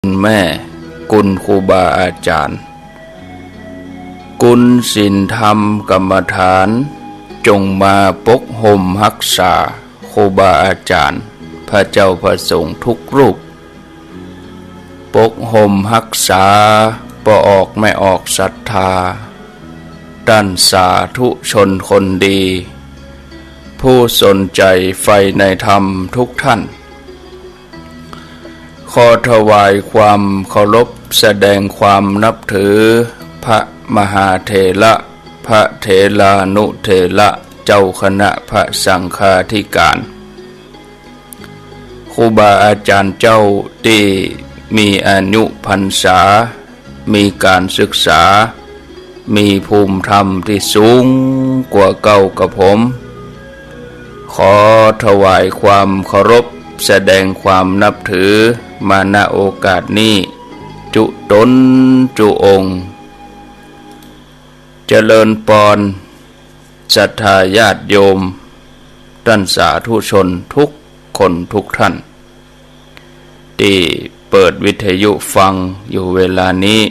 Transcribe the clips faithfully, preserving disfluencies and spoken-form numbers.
คุณแม่ คุณครูบาอาจ๋ารย์ คุณศีลธรรมกรรมฐาน จงมาปกห่มฮักษาครูบาอาจ๋ารย์ พระเจ้าพระสงฆ์ทุกรูป ปกห่มฮักษาป้อออกแม่ออกศรัทธา ต้านสาธุชนคนดี ผู้สนใจ๋ใฝ่ในธรรมทุกท่าน ขอถวายความเคารพแสดงความนับถือ พระมหาเถระ พระเถรานุเถระ เจ้าคณะพระสังฆาธิการ ครูบาอาจ๋ารย์เจ้าตี้มีอายุพรรษา มีก๋านศึกษา มีภูมิธรรมตี้สูงกว่าเก้ากระผม ขอถวายความเคารพแสดงความนับถือมา ณ โอกาสนี้ จุ๊ต๋นจุ๊องค์ เจริญปอน ศรัทธาญาติโยม ต้านสาธุชนทุกคนทุกท่าน ตี้เปิดวิทยุฟังอยู่เวลานี้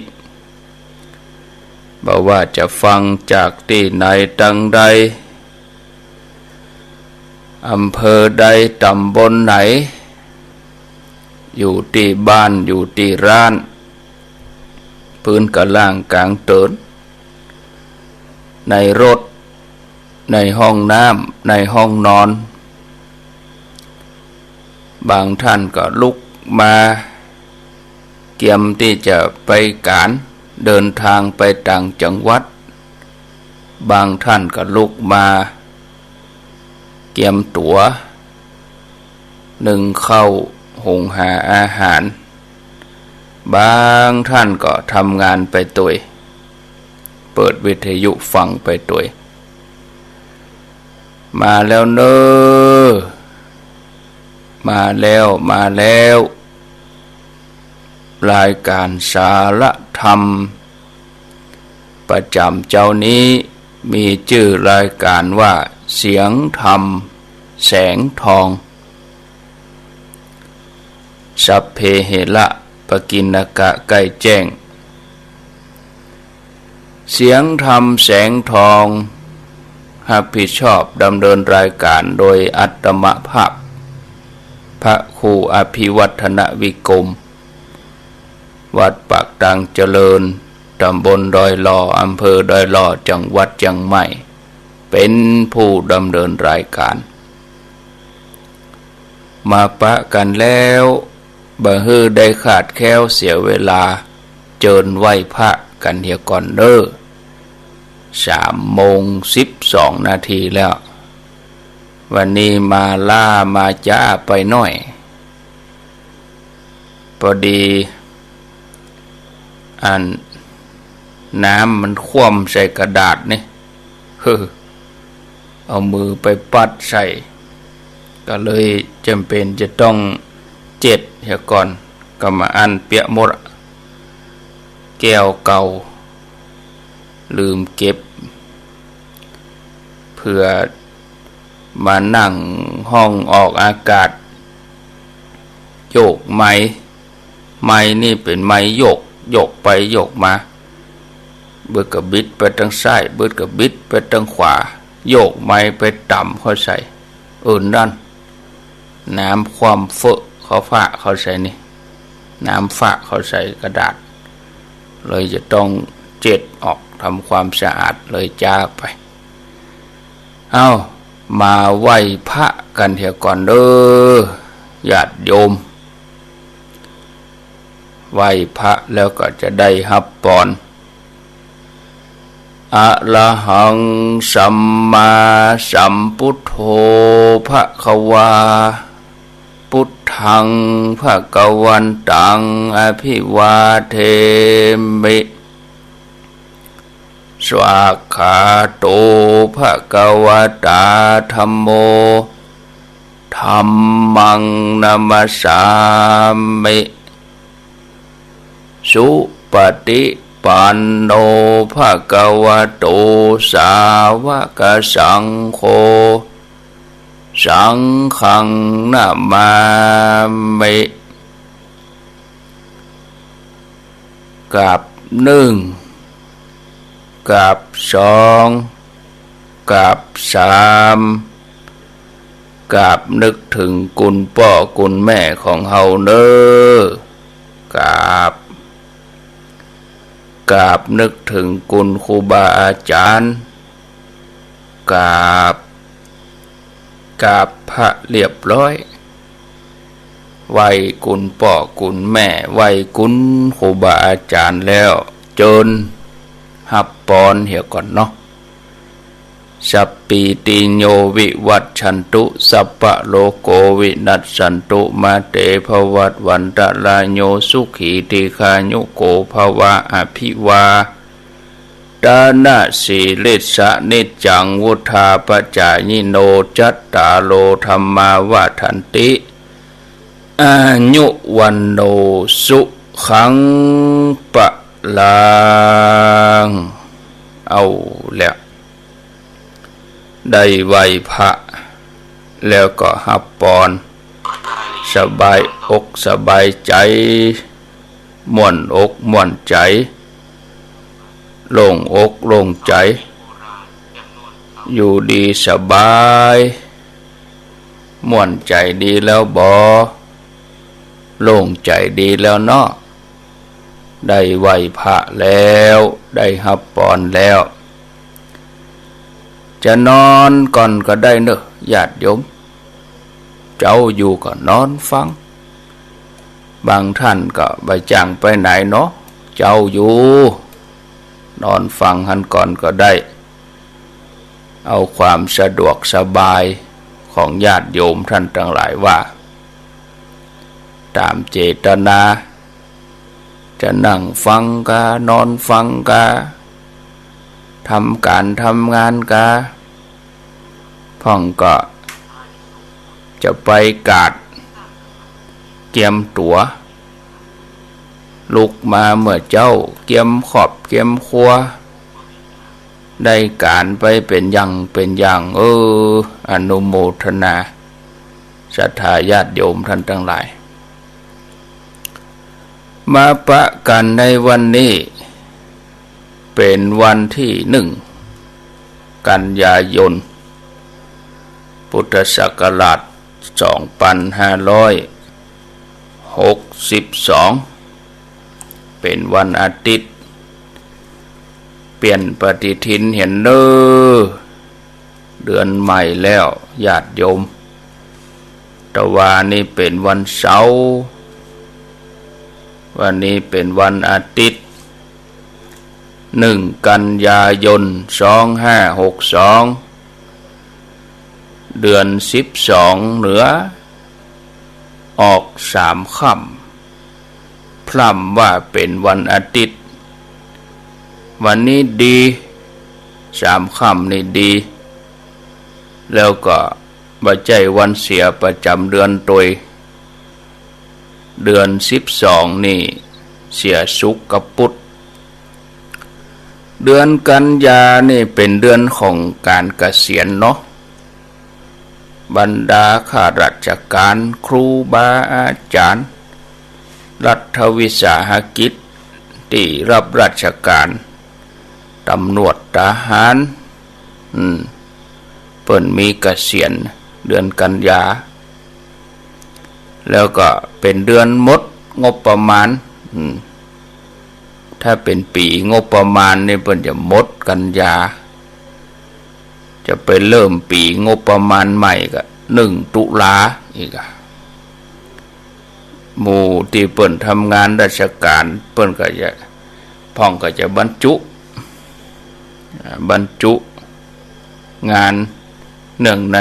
บ่ว่าจะฟังจากตี้ไหนตังใด อำเภอใด ต๋ำบลไหน อยู่ตี้บ้าน อยู่ตี้ร้าน ปื๊นกะล่างก๋างเติน ในรถ ในห้องน้ำ ในห้องนอน บางท่านก็ลุกมา เกียมตี้จะไปก๋าน เดินทางไปต่างจังหวัด บางท่านก็ลุกมา เกียมตั๋ว นึ่งข้าว หุงหาอาหาร บางท่านก็ทำงานไปตวย เปิดวิทยุฟังไปตวย มาแล้วเน้อ มาแล้ว มาแล้ว รายการสาระธรรม ประจ๋ำเจ๊านี้ มีจื้อรายการว่า เสียงธรรม แสงทอง สัพเพเหระ ปกิณณกะ ใก้แจ้ง เสียงธรรมแสงทอง ฮับผิดชอบดำเนินรายการโดยอัตมภาพ พระครูอภิวัฒนวิกรม วัดปากตางเจริญ ต๋ำบลดอยหล่อ อำเภอดอยหล่อ จังหวัดเจียงใหม่ เป๋นผู้ดำเนินรายการ มาปะกั๋นแล้ว บ่หื้อได้ขาดแคลนเสียเวลา เจิญไหว้พระกั๋นเหียก่อนเน้อ สามโมงสิบสองนาทีแล้ว วันนี้มาล้ามาจ๊าไปหน้อย ปอดี อัน น้ำมันคว่ำใส่กระดาษนี่ เฮ้อ เอามือไปปัดใส่ ก็เลยจ๋ำเป๋นจะต้องเจ็ดเหียก่อน ก็มาอั้นเปียะหมดอะ แก้วเก่า ลืมเก็บ เผื่อมานั่งห้องออกอากาศ โยกไมค์ ไมค์นี่เป๋นไมค์โยก โยกไปโยกมา เบิดก็บิดไปตางซ้าย เบิดก็บิดไปตางขวา โยกไมค์ไปต๋ำเข้าใส่ เออ นั่น น้ำคว่ำเฟอะเข้าฝาเข้าใส่นี่ น้ำฝาเข้าใส่กระดาษ เลยจะต้องเจ็ดออก ทำความสะอาด เลยจ๊าไป เอ้า มาไหว้พระกั๋นเหียก่อนเน้อ ญาติโยม ไหว้พระแล้วก็จะได้ฮับปอน อะระหัง สัมมาสัมพุทโธ ภะคะวา พุทธัง ภะคะวันตัง อะภิวาเทมิ สวากขาโต ภะคะวะตา ธัมโม ธัมมัง นะมัสสามิ สุปะติปันโน ภะคะวะโต สาวะกะสังโฆ สังฆัง นะมามิ กราบนึ่ง กราบสอง กราบสาม กราบนึกเถิงกุณป้อกุณแม่ของเฮาเน่อ กราบ กราบนึกเถิงกุณครูบาอาจ๋ารย์ กราบ กราบพระเรียบร้อย ไหว้กุณป้อกุณแม่ ไหว้กุณครูบาอาจ๋ารย์แล้ว เจิญฮับปอนเหียก่อนเนาะ สัพพีติโยวิวัชชันตุ สัพพะโรโควินัสสันตุ มาเตภวัตวันตะราโย สุขีทีฆายุโกภวะ อภิวา ทะนะสีลิสสะนิจจัง วุฑฒาปะจายิโน จัตตาโรธัมมาวัฑฒันติ อายุวัณโณ สุขัง พะลัง เอาแล้ว ได้ไหว้พระแล้วก็ฮับปอน สบายอกสบายใจ๋ ม่วนอกม่วนใจ๋ โล่งอกโล่งใจ๋ อยู่ดีสบาย ม่วนใจ๋ดีแล้วบ่ โล่งใจ๋ดีแล้วเนาะ ได้ไหว้พระแล้ว ได้ฮับปอนแล้ว จะนอนก่อนก็ได้เน่อ ญาติโยม เจ๊าอยู่ก็นอนฟัง บางท่านก็บ่จ้างไปไหนเนาะ เจ๊าอยู่ นอนฟังหั้นก่อนก็ได้ เอาความสะดวกสบายของญาติโยมท่านตังหลายว่า ต๋ามเจตนา จะนั่งฟังกา นอนฟังกา ทำก๋านทำงานกา พ่องก็จะไปกาด เกียมตั๋ว ลุกมาเมื่อเจ๊า เกียมครอบเกียมครัว ได้ก๋านไปเป๋นอย่างเป๋นอย่าง เออ อนุโมทนา ศรัทธาญาติโยมท่านตังหลาย มาปะกั๋นในวันนี้ เป๋นวันตี้นึ่ง กันยายน พุทธศักราช สองปันห้าร้อยหกสิบสอง เป๋นวันอาทิตย์ เปลี่ยนปฏิทินเหียเน่อ เดือนใหม่แล้ว ญาติโยม ตะวานี้เป๋นวันเสาร์ วันนี้เป๋นวันอาทิตย์ นึ่ง กันยายน สองห้าหกสอง เดือนสิบสองเหนือ ออกสามค่ำ พร่ำว่าเป๋นวันอาทิตย์ วันนี้ดี สามค่ำนี่ดี แล้วก็บ่ใจ้วันเสียประจ๋ำเดือนตวย เดือนสิบสองนี่เสียศุกร์กับพุธ เดือนกันยานี่เป๋นเดือนของก๋านเกษียณเนาะ บรรดาข้าราชก๋าน ครูบาอาจ๋ารย์ รัฐวิสาหกิจตี้ฮับราชก๋าน ต๋ำรวจ ทหาร อืม เปิ้นมีเกษียณเดือนกันยา แล้วก็เป๋นเดือนหมดงบประมาณ อืม ถ้าเป๋นปี๋งบประมาณนี่เปิ้นจะหมดกันยา จะไปเริ่มปี๋งบประมาณใหม่ก็นึ่งตุลาอีกอะ หมู่ตี้เปิ้นทำงานราชก๋าน เปิ้นก็จะ พ่องก็จะบรรจุ อ่า บรรจุงานเนื่องใน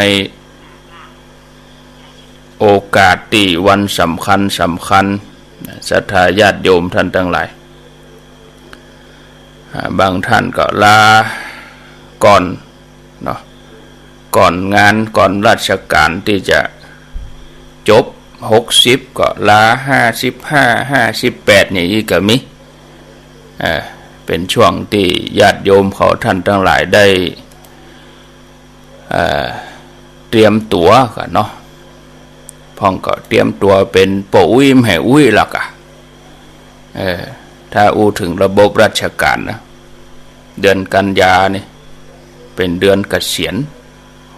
โอกาสตี้วันสำคัญสำคัญ ศรัทธาญาติโยมท่านตังหลาย อ่า บางท่านก็ลาก่อนเนาะ ก่อนงาน ก่อนราชก๋านตี้จะจบ หกสิบ ก็ลา ห้าสิบห้า ห้าสิบแปด อย่างอี้ก็มี อ่า เป๋นช่วงตี้ญาติโยมเขาท่านตังหลายได้ อ่า เตรียมตั๋วกั๋นเนาะ พ่องก็เตรียมตั๋วเป๋นป้ออุ๊ยแม่อุ๊ยละก่ะ เออ ถ้าอู้เถิงระบบราชก๋านนะ เดือนกันยานี่เป๋นเดือนเกษียณ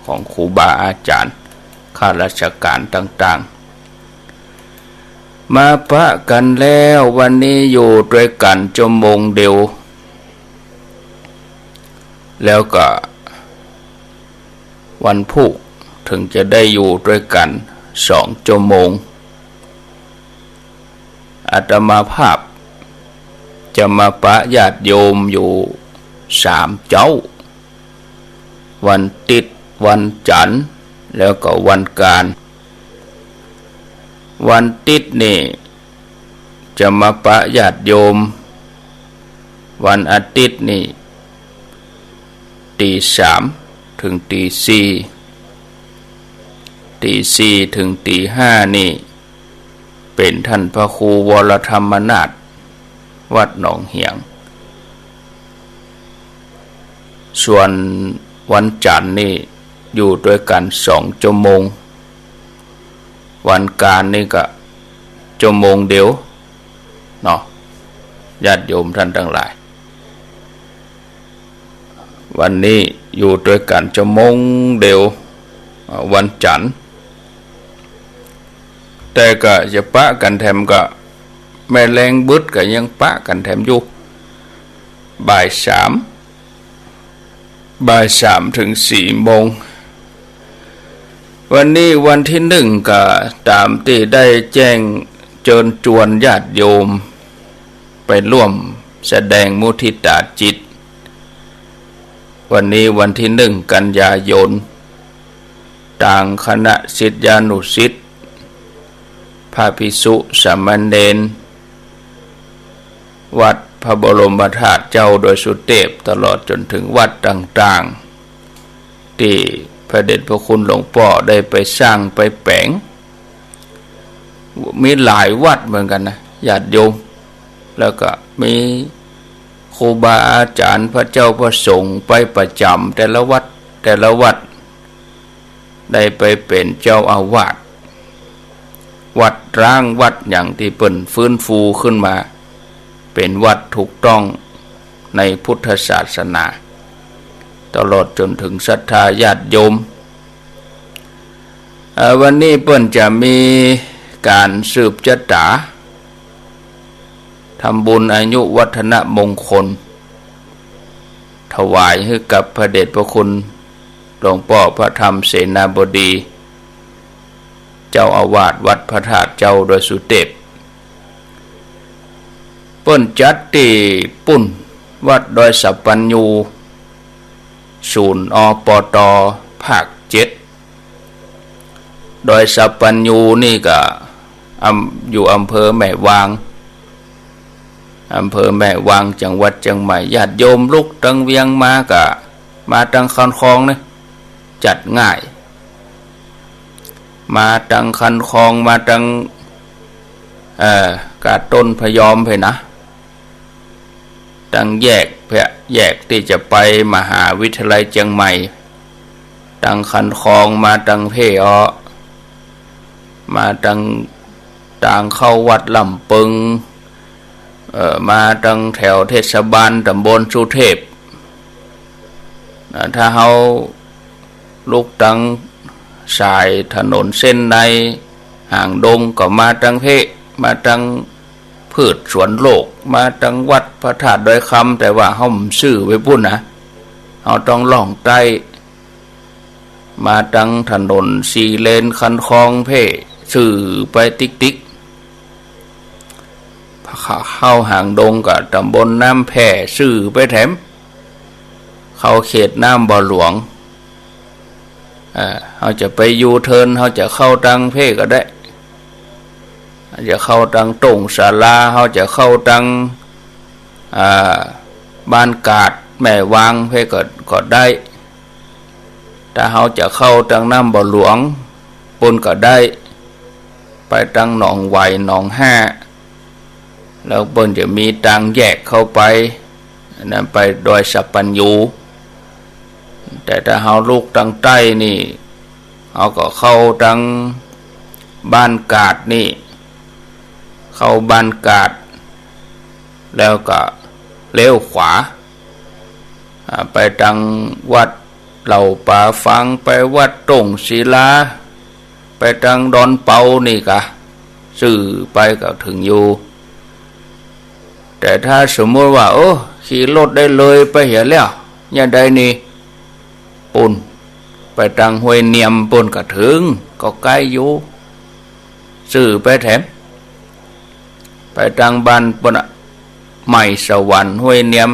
ของครูบาอาจ๋ารย์ ข้าราชก๋านต่างๆ มาปะกั๋นแล้ว วันนี้อยู่ตวยกั๋นจั่วโมงเดียว แล้วก็วันพูกเถิงจะได้อยู่ตวยกั๋นสองจั่วโมง อาตมาภาพจะมาปะญาติโยมอยู่สามเจ๊า วันติ๊ด วันจั๋นทร์ แล้วก็วันก๋าน วันติ๊ดนี่จะมาปะญาติโยม วันอาติ๊ดนี่ ตีสามเถิงตีสี่ ตีสี่เถิงตีห้านี่ เป๋นต้านพระครูวรธรรมนาถ วัดหนองเหียง ส่วนวันจั๋นทร์นี่อยู่ตวยกั๋นสองจั่วโมง วันก๋านนี่ก็จั่วโมงเดียวเนาะ ญาติโยมต้านตังหลาย วันนี้อยู่ตวยกั๋นจั่วโมงเดียว เอ่อ วันจั๋นทร์ แต่ก็จะปะกั๋นแถมก็ แม่แลงบึดก็ยังปะกั๋นแถมอยู่ บ่ายสาม บ่ายสามเถิงสี่โมง วันนี้วันตี้นึ่งก็ต๋ามตี้ได้แจ้งเจิญจวนญาติโยมไปร่วมแสดงมุทิตาจิต วันนี้วันตี้นึ่งกันยายน ตางคณะศิษยานุศิษย์ พระภิกษุสามเณร วัดพระบรมธาตุเจ้าดอยสุเตพ ตลอดจ๋นเถิงวัดต่างๆ ตี้พระเดชพระคุณหลวงป้อได้ไปสร้างไปแป๋ง มีหลายวัดเหมือนกั๋นนะ ญาติโยม แล้วก็มีครูบาอาจ๋ารย์ พระเจ้าพระสงฆ์ไปประจ๋ำแต่ละวัด แต่ละวัด ได้ไปเป๋นเจ้าอาวาส วัดร้างวัดหยังตี้เปิ้นฟื้นฟูขึ้นมา เป๋นวัดถูกต้องในพุทธศาสนา ตลอดจ๋นเถิงศรัทธาญาติโยม เอ่อ วันนี้เปิ้นจะมีก๋านสืบจะต๋า ทำบุญอายุวัฒนมงคล ถวายหื้อกับพระเดชพระคุณหลวงป้อพระธรรมเสนาบดี เจ้าอาวาสวัดพระธาตุเจ้าดอยสุเตพ เปิ้นจัดตี้ปุ้นวัดดอยสัปปัญญู ศูนย์ อปต ภาคเจ็ด ดอยสัปปัญญูนี่ก็ อำ- อยู่อำเภอแม่วาง อำเภอแม่วาง จังหวัดเจียงใหม่ ญาติโยมลุกตังเวียงมาก็ มาตังคันคลองนี่ จัดง่าย มาตังคันคลอง มาตัง เอ่อ กาดต้นพะยอมไปนะ ตังแยกเพื่อแยกตี้จะไปมหาวิทยาลัยเจียงใหม่ ตังคันคลองมาตังเพ่อ มาตังตางเข้าวัดลำเปิง เอ่อ มาตังแถวเทศบาลต๋ำบลสุเทพ อ่า ถ้าเฮาลุกตังสายถนนเส้นในหางดงก็มาตังเพ่ มาตัง พืชสวนโลก มาตังวัดพระธาตุดอยคำ แต่ว่าเฮาบ่ซื่อไปปุ้นนะ เฮาต้องล่องใต้ มาตังถนนสี่เลนคันคลองเพ่ ซื่อไปติ๊กๆ เข้าหางดงก็ต๋ำบลน้ำแพ่ ซื่อไปแถม เข้าเขตน้ำบ่อหลวง เอ่อ เฮาจะไปยูเทิร์น เฮาจะเข้าตังเพ่ก็ได้ จะเข้าตังต้งศาลา เฮาจะเข้าตัง อ่า บ้านกาดแม่วางเพ่ก็ ก็ได้ ถ้าเฮาจะเข้าตังน้ำบ่อหลวงปุ้นก็ได้ ไปตังหนองไหว หนองห้า แล้วเปิ้นจะมีตางแยกเข้าไป อันนั้นไปดอยสัปปัญญู แต่ถ้าเฮาลุกตังใต้นี่ เฮาก็เข้าตังบ้านกาดนี่ เข้าบ้านกาด แล้วก็เลี้ยวขวา อ่า ไปตางวัดเหล่าป๋าฝาง ไปวัดต้งศิลา ไปตางดอนเปานี่กา ซื่อไปก็เถิงอยู่ แต่ถ้าสมมุติว่า โอ้ ขี่รถได้เลยไปเหียแล้ว ยะใดนี่ ปู้น ไปตางห้วยเนียมปู้นก็เถิง ก็ใก้อยู่ ซื่อไปแถม ไปตางบ้านปู้นน่ะ ใหม่สวรรค์ ห้วยเนียม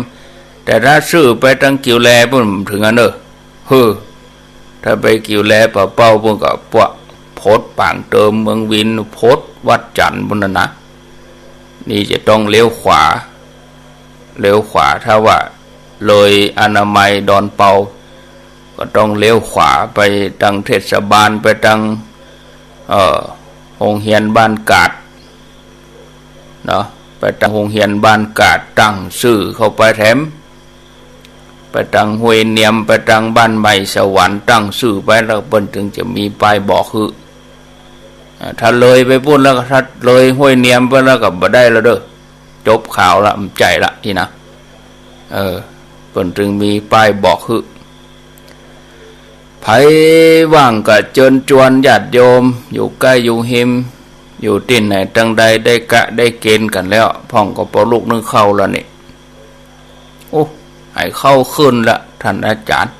แต่ถ้าซื่อไปตางกิ่วแลปู้นเถิงอันเน่อ เฮ้อ ถ้าไปกิ่วแลป่าเป้าปู้นก็ปวะ โพธิ์ปางเติม เมืองวิน โพธิ์วัดจันทร์ปู้นน่ะนะ นี่จะต้องเลี้ยวขวา เลี้ยวขวา ถ้าว่าเลยอนามัยดอนเปา ก็ต้องเลี้ยวขวาไปตางเทศบาล ไปตาง เอ่อ โฮงเฮียนบ้านกาดเนาะ ไปตางโฮงเฮียนบ้านกาด ตั้งซื่อเข้าไปแถม ไปตางห้วยเนียม ไปตางบ้านใหม่สวรรค์ ตั้งซื่อไปแล้วเปิ้นเถิงจะมีป้ายบอกหื้อ อ่า ถ้าเลยไปปู้นแล้วก็ ถ้าเลยห้วยเนียมไปแล้วก็บ่ได้แล้วเด้อ จบข่าวละ บ่ใจ้ละตี้นะ เออ เปิ้นเถิงมีป้ายบอกหื้อ ใผว่างก็เจิญจวนญาติโยม อยู่ใก้อยู่ฮิม อยู่ตี้ไหนตางใดได้กะได้เกณฑ์กั๋นแล้ว พ่องก็ปอลุกนึ่งข้าวแล้วนี่ โอ้ ไหข้าวขึ้นละ ต้านอาจ๋ารย์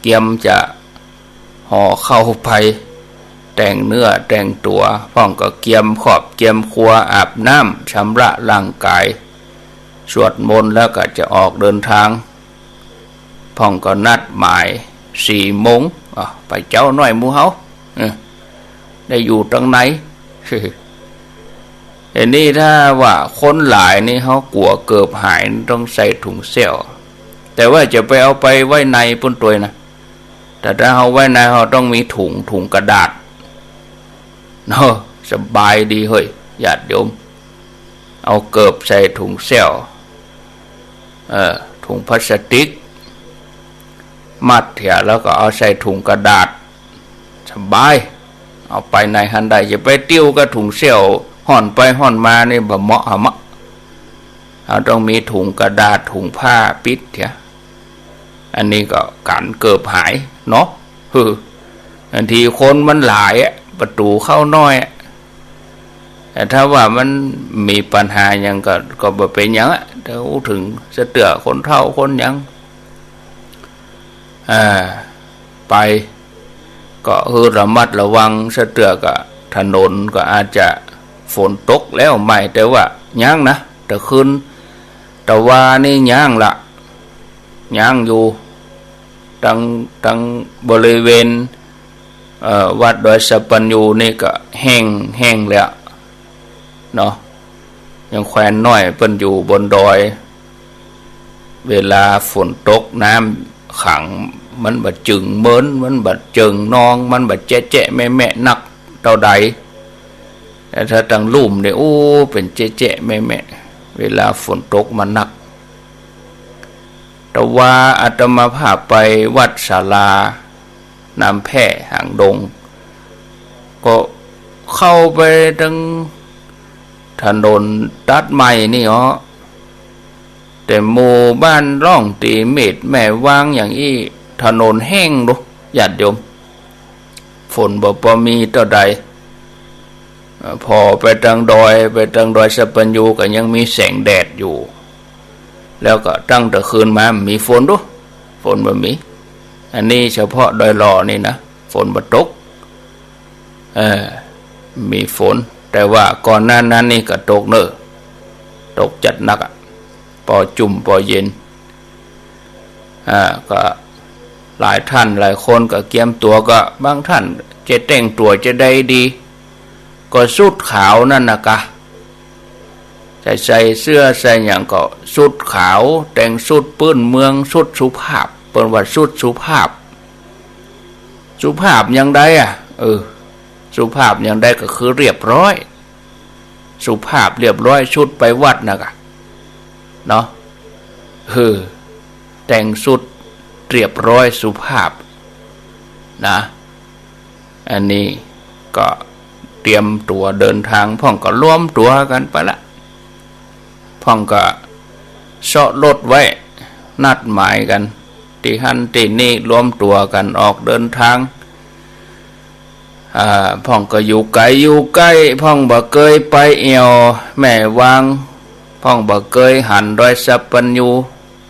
เกียมจะ ห่อข้าวไป แต่งเนื้อแต่งตั๋ว พ่องก็เกียมครอบเกียมครัว อาบน้ำชำระร่างก๋าย สวดมนต์แล้วก็จะออกเดินตาง พ่องก็นัดหมายสี่โมง อ่ะ ไปเจ๊าหน้อยหมู่เฮา เออ ได้อยู่ตังใน ทีนี้ถ้าว่าคนหลายนี่เฮากั๋วเกิบหาย ต้องใส่ถุงแส้ว แต่ว่าจะไปเอาไปไว้ในปู้นตวยนะ แต่ถ้าเฮาไว้ใน เฮาต้องมีถุง ถุงกระดาษเนาะ สบายดีเฮ้ย ญาติโยม เอาเกิบใส่ถุงแส้ว เออ ถุงพลาสติก มัดเหีย แล้วก็เอาใส่ถุงกระดาษ สบาย เอาไปในหั้นได้ จะไปติ้วกับถุงแส้ว ฮ่อนไปฮ่อนมานี่บ่เหมาะหาเมาะ เฮาต้องมีถุงกระดาษ ถุงผ้าปิดเหีย อันนี้ก็กั๋นเกิบหายเนาะ เออ บางทีคนมันหลายอะ ประตู๋เข้าน้อยอะ แต่ถ้าว่ามันมีปัญหาหยังก็ ก็บ่เป๋นหยังอะ แต่อู้เถิงสะเตื้อคนเฒ่าคนหยัง อ่า ไป ก็หื้อระมัดระวังสะเตื้อ ก็ถนนก็อาจจะฝนตกแล้วไหม แต่ว่ายังนะ ตะคืนตะวานี่ยังละ ยังอยู่ ตัง ตังบริเวณ เอ่อ วัดดอยสะปัญญูนี่ก็แห้ง แห้งแล้วเนาะ ยังแควนน้อยเปิ้นอยู่บนดอย เวลาฝนตกน้ำขัง มันบ่จึงเมิน มันบ่เจิ่งนอง มันบ่แจ๊ะแจ๊ะแมะแมะนักเต้าใด แต่ถ้าตังลุ่มนี่ โอ้ เป๋นแจ๊ะแจ๊ะแมะแมะ เวลาฝนตกมานัก แต่ว่าอาตมาภาพไปวัดศาลาน้ำแพร่หางดง ก็เข้าไปตังถนนตัดใหม่นี่อ้อ แต่หมู่บ้านร่องตีเม็ดแม่วางอย่างอี้ ถนนแห้งดู ญาติโยม ฝนบ่ปอมีเต้าใด เอ่อ ผ่อไปตังดอย ไปตังดอยสะปัญญูก็ยังมีแสงแดดอยู่ แล้วก็ตั้งแต่คืนมามีฝนดู ฝนบ่มี อันนี้เฉพาะดอยหล่อนี่นะ ฝนบ่ตก เออ มีฝน แต่ว่าก่อนหน้านั้นนี่ก็ตกเน่อ ตกจัดนักอะ ปอจุ่มปอเย็น อ่า ก็หลายท่านหลายคนก็เกียมตั๋ว ก็บางท่านจะแต่งตั๋วจะใดดี ก็ชุดขาวนั่นนะกะ จะใส่เสื้อใส่หยังก็ชุดขาว แต่งชุดปื้นเมือง ชุดสุภาพ เปิ้นว่าชุดสุภาพ สุภาพอย่างใดอะ เออ สุภาพอย่างใดก็คือเรียบร้อย สุภาพเรียบร้อย ชุดไปวัดนะกะ เนาะ เออ แต่งชุดเรียบร้อยสุภาพนะ อันนี้ก็เตรียมตั๋วเดินตาง พ่องก็รวมตั๋วกั๋นไปละ พ่องก็เซาะรถไว้ นัดหมายกั๋น ตี้หั้นตี้นี่ รวมตั๋วกั๋นออกเดินตาง อ่า พ่องก็อยู่ไก๋อยู่ใก้ พ่องบ่เกยไปแอ่วแม่วาง พ่องบ่เกยหันดอยสัปปัญญู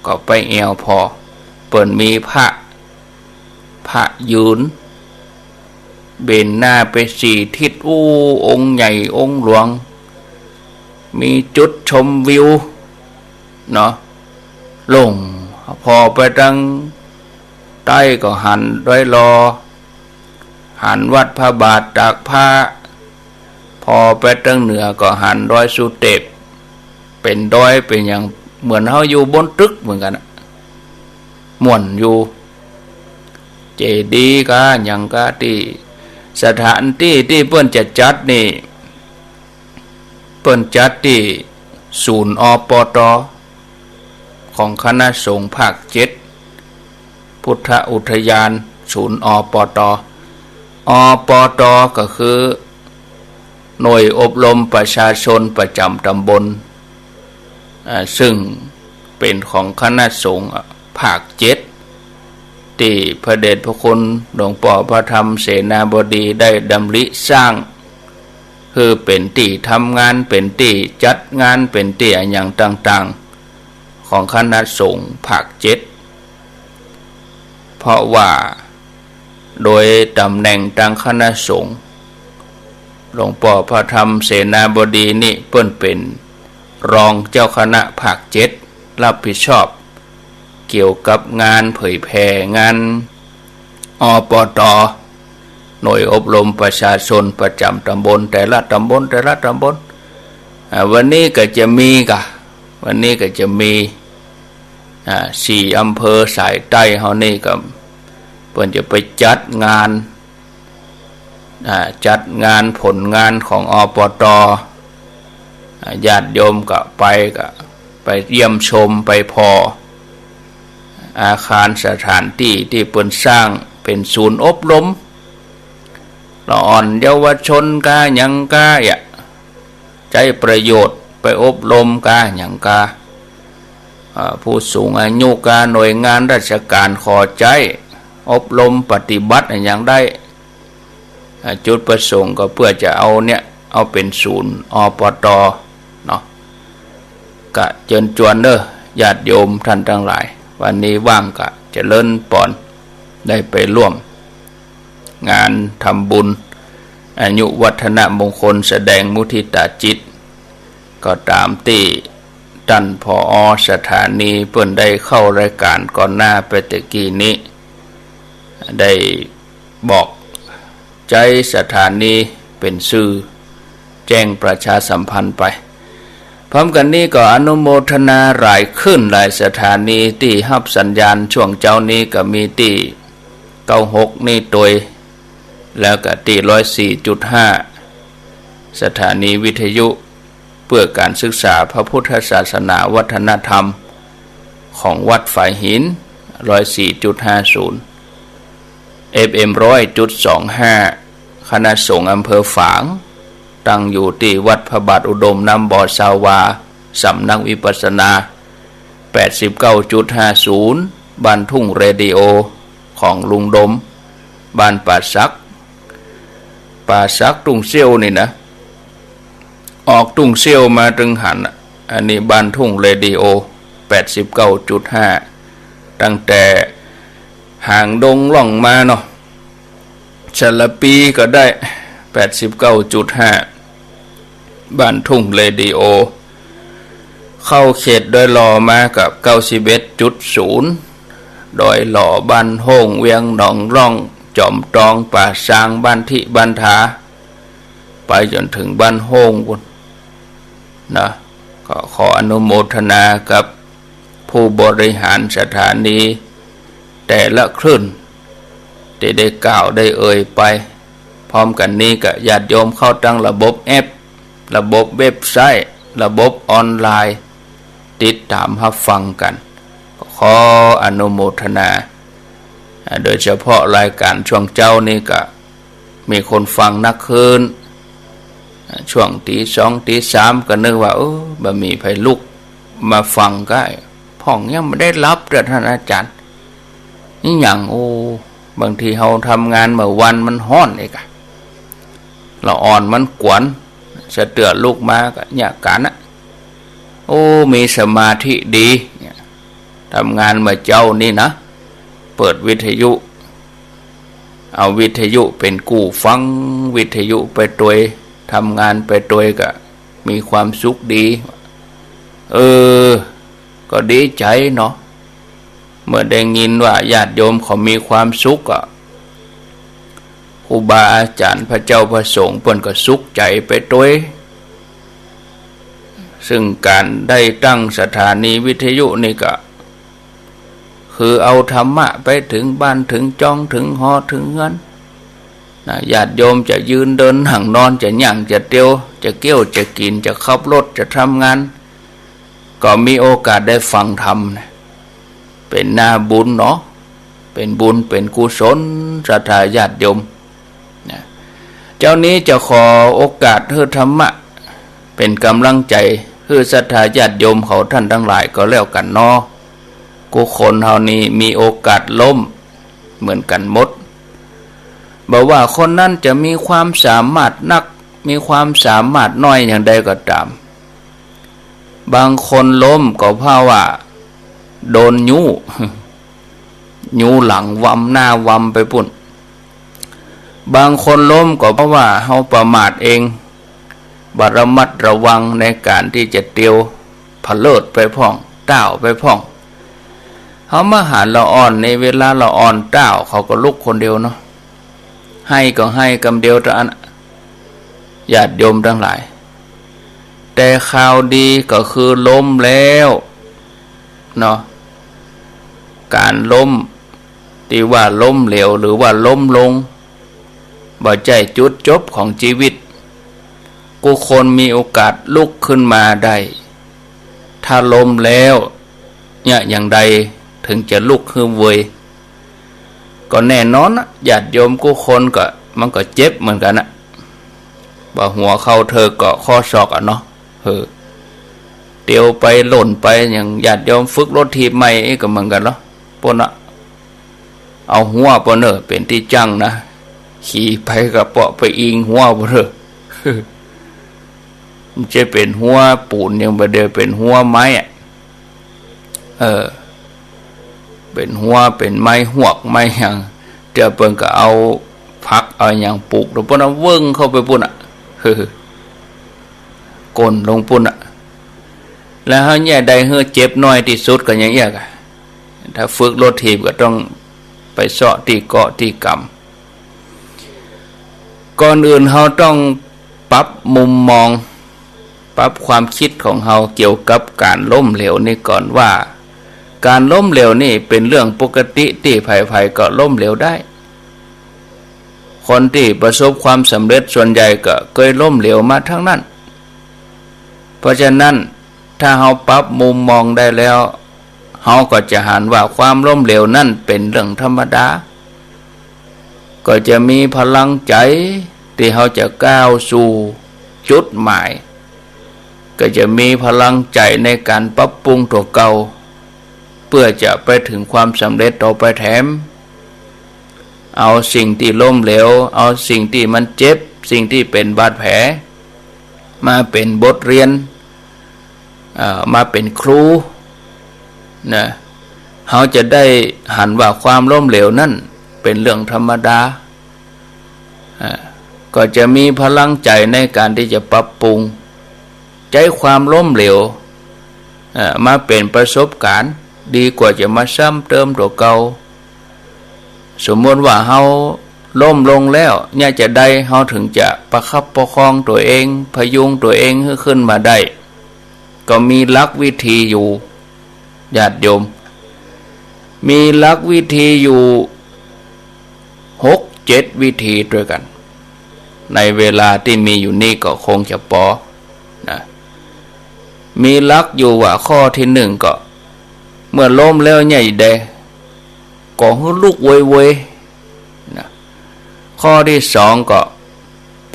ก็ไปแอ่วผ่อ เปิ้นมีพระ พระยืน เบนหน้าไปสี่ทิศ อู้ องค์ใหญ่องค์หลวง มีจุดชมวิวเนาะ ลง ผ่อไปตางใต้ก็หันดอยหล่อ หันวัดพระบาทตากผ้า ผ่อไปตางเหนือก็หันดอยสุเตป เป๋นดอยเป๋นหยัง เหมือนเฮาอยู่บนตึกเหมือนกั๋นอะ ม่วนอยู่ เจดีย์กาหยังกา ตี้สถานตี้ตี้เปิ้นจะจัดนี่ เปิ้นจัดตี้ศูนย์ อปต. ของคณะสงฆ์ภาคเจ็ด พุทธอุทยาน ศูนย์ อปต. อปต. ก็คือหน่วยอบรมประชาชนประจำตำบล อ่า ซึ่งเป๋นของคณะสงฆ์ภาคเจ็ด ตี้พระเดชพระคุณหลวงป้อพระธรรมเสนาบดีได้ดำริสร้าง คือเป๋นตี้ทำงาน เป๋นตี้จัดงาน เป๋นตี้อะหยังต่างๆ ของคณะสงฆ์ภาคเจ็ด เพราะว่าโดยต๋ำแหน่งตางคณะสงฆ์ หลวงป้อพระธรรมเสนาบดีนี่เปิ้นเป๋นรองเจ้าคณะภาคเจ็ด รับผิดชอบเกี่ยวกับงานเผยแผ่งาน อปต. หน่วยอบรมประชาชนประจำตำบล แต่ละตำบล แต่ละตำบล อ่า วันนี้ก็จะมีกา วันนี้ก็จะมี อ่า สี่อำเภอสายใต้เฮานี่ก็ เปิ้นจะไปจัดงาน อ่า จัดงานผลงานของ อปต. อ่า ญาติโยมก็ไป ก็ไปเยี่ยมชม ไปผ่ออาคารสถานตี้ตี้เปิ้นสร้างเป๋นศูนย์อบรม ละอ่อนเยาวชนกาหยังกาอะ ใจ๊ประโยชน์ไปอบรมกาหยังกา อ่า ผู้สูงอายุกา หน่วยงานราชการขอใจ๊อบรมปฏิบัติอะหยังได้ อ่า จุดประสงค์ก็เปื้อจะเอาเนี่ย เอาเป๋นศูนย์ อปต. เนาะ ก็เจิญจวนเน่อญาติโยมต้านตังหลาย วันนี้ว่างก็เจริญปอน ได้ไปร่วมงานทำบุญอายุวัฒนมงคล แสดงมุทิตาจิต ก็ต๋ามตี้ต้าน ผอ. สถานีเปิ้นได้เข้ารายก๋านก่อนหน้าไปตะกี้นี้ ได้บอกใจ๊สถานีเป๋นสื่อแจ้งประชาสัมพันธ์ไป พร้อมกั๋นนี้ก็อนุโมทนาหลายคลื่นหลายสถานีตี้ฮับสัญญาณช่วงเจ๊านี้ ก็มีตี้เก้าหกนี่ตวย แล้วก็ตี้ร้อยสี่จุดห้า สถานีวิทยุเปื้อก๋านศึกษาพระพุทธศาสนาวัฒนธรรมของวัดฝายหิน ร้อยสี่จุดห้าศูนย์ เอฟเอ็ม ร้อยจุดสองห้า คณะสงฆ์อำเภอฝาง ตั้งอยู่ตี้วัดพระบาทอุดมน้ำบ่อซาวา สำนักวิปัสสนา แปดสิบเก้าจุดห้าศูนย์ บ้านทุ่งเรดิโอ ของลุงดม บ้านป่าสัก ป่าสักทุ่งเสี้ยวนี่นะ ออกทุ่งเสี้ยวมาตึงหั้นน่ะ อันนี้บ้านทุ่งเรดิโอ แปดสิบเก้าจุดห้า ตั้งแต่หางดงล่องมาเนาะ สารภีก็ได้ แปดสิบเก้าจุดห้า บ้านทุ่งเรดิโอ เข้าเขตดอยหล่อมาก็ เก้าสิบเอ็ดจุดศูนย์ ดอยหล่อ บ้านโฮ่ง เวียงหนองร่อง จอมตอง ป่าซาง บ้านทิ บ้านทา ไปจ๋นเถิงบ้านโฮ่งปู้นนะ ก็ขออนุโมทนากับผู้บริหารสถานีแต่ละคลื่น ตี้ได้กล่าวได้เอ่ยไป พร้อมกั๋นนี้ก็ญาติโยมเข้าตั้งระบบแอป ระบบเว็บไซต์ ระบบออนไลน์ ติดต๋ามฮับฟังกั๋น ก็ขออนุโมทนา อ่า โดยเฉพาะรายก๋านช่วงเจ๊านี้ก็มีคนฟังนักขึ้น อ่า ช่วงตี๋สองตี๋สามก็นึกว่า เออ บ่มีใผลุก มาฟังก็ พ่องยังบ่ได้หลับเตื้อ ต้านอาจ๋ารย์ นี่หยัง โอ้ บางทีเฮาทำงานเมื่อวันมันฮ้อนเอกอะ ละอ่อนมันกวน สะเตื้อลุกมาก็เยียะก๋านนะ โอ้ มีสมาธิดี เนี่ย ทำงานเมื่อเจ๊านี่นะ เปิดวิทยุ เอาวิทยุเป๋นกู้ฟัง วิทยุไปตวย ทำงานไปตวยก็มีความสุขดี เออ ก็ดีใจ๋เนาะ เมื่อได้ยินว่าญาติโยมเขามีความสุขอะ ครูบาอาจ๋ารย์ พระเจ้าพระสงฆ์เปิ้นก็สุขใจ๋ไปตวย ซึ่งก๋านได้ตั้งสถานีวิทยุนี่ก็ คือเอาธรรมะไปถึงบ้านถึงจองถึงหอถึงเฮือนนะ ญาติโยมจะยืนเดินนั่งนอน จะย่างจะเตียว จะเกี้ยวจะกิ๋น จะขับรถ จะทำงาน ก็มีโอกาสได้ฟังธรรมนะ เป๋นนาบุญเนาะ เป๋นบุญเป๋นกุศล ศรัทธาญาติโยมนะ เจ๊านี้จะขอโอกาสหื้อธรรมะ เป๋นก๋ำลังใจ๋หื้อศรัทธาญาติโยมเขาต้านตังหลายก็แล้วกั๋นเนาะ กู้คนเฮานี่มีโอกาสล้มเหมือนกั๋นหมด บ่ว่าคนนั้นจะมีความสามารถนัก มีความสามารถน้อยอย่างใดก็ต๋าม บางคนล้มก็เพราะว่าโดนยู้ ยู้หลังวำหน้าวำไปปู้น บางคนล้มก็เพราะว่าเฮาประมาทเอง บ่ระมัดระวังในก๋านตี้จะเตียว ผะเลิดไปพ่อง ต้าวไปพ่อง เฮามาหาละอ่อน ในเวลาละอ่อนต้าว เขาก็ลุกคนเดียวเนาะ ไห้ก็ไห้กำเดียวเต้าอั้น ญาติโยมตังหลาย แต่ข่าวดีก็คือล้มแล้วเนาะ ก๋านล้มตี้ว่าล้มเหลวหรือว่าล้มลง บ่ใจ้จุดจบของจีวิต กู้คนมีโอกาสลุกขึ้นมาได้ ถ้าล้มแล้วเนี่ย อย่างใดเถิงจะลุกหื้อเวย ก็แน่นอนนะ ญาติโยมกู้คนก็ มันก็เจ็บเหมือนกั๋นนะ บ่หัวเข่าเถิกก็ข้อศอกอะเนาะ เออ เตียวไปหล่นไป อย่างญาติโยมฝึกรถถีบใหม่อี้ก็เหมือนกั๋นเนาะ ปู้นนะ เอาหัวปู้นเน่อ เป๋นตี้จั้งนะ ขี่ไปก็เปาะไปอิงหัวปู้นเน่อ มันจะเป๋นหัวปูนยังบ่เดียว เป๋นหัวไม้อะ เออ เป๋นหัว เป๋นไม้ฮวกไม้หยัง เตื้อเปิ้นก็เอาผักเอาหยังปลูก แล้วเปิ้นเอาเวิ้งเข้าไปปู้นอะ เออ ก้นลงปู้นอะ แล้วเฮาเนี่ยได้หื้อเจ็บน้อยตี้สุดก็ยังเอี้ยกอะ ถ้าฝึกรถถีบก็ต้องไปเซาะตี้เกาะตี้กำ ก่อนอื่นเฮาต้องปรับมุมมอง ปรับความกึ๊ดของเฮาเกี่ยวกับก๋านล้มเหลวนี่ก่อนว่า ก๋านล้มเหลวนี่เป๋นเรื่องปกติตี้ใผๆ ก็ล้มเหลวได้ คนตี้ประสบความสำเร็จส่วนใหญ่ก็เกยล้มเหลวมาตังนั้น เพราะฉะนั้น ถ้าเฮาปรับมุมมองได้แล้ว เฮาก็จะหันว่าความล้มเหลวนั้นเป๋นเรื่องธรรมดา ก็จะมีพลังใจ๋ตี้เฮาจะก้าวสู่จุดหมาย ก็จะมีพลังใจ๋ในก๋านปรับปรุงตั๋วเก่า เปื้อจะไปเถิงความสำเร็จต่อไปแถม เอาสิ่งตี้ล้มเหลว เอาสิ่งตี้มันเจ็บ สิ่งตี้เป๋นบาดแผล มาเป๋นบทเรียน เอ่อ มาเป๋นครู นะ เฮาจะได้หันว่าความล้มเหลวนั้นเป๋นเรื่องธรรมดา อ่า ก็จะมีพลังใจ๋ในก๋านตี้จะปรับปรุง ใจ๊ความล้มเหลว เอ่อ มาเป๋นประสบก๋ารณ์ ดีกว่าจะมาซ้ำเติมตั๋วเก่า สมมุติว่าเฮาล้มลงแล้ว เนี่ยจะใดเฮาเถิงจะประคับประคองตั๋วเอง พยุงตั๋วเองหื้อขึ้นมาได้ ก็มีหลักวิธีอยู่ ญาติโยม มีหลักวิธีอยู่หกเจ็ดวิธีตวยกั๋น ในเวลาตี้มีอยู่นี้ก็คงจะปอ นะ มีหลักอยู่ว่าข้อตี้หนึ่งก็ เมื่อล้มแล้วเนี่ยใด ก็หื้อลุกเวยๆ นะ ข้อตี้สองก็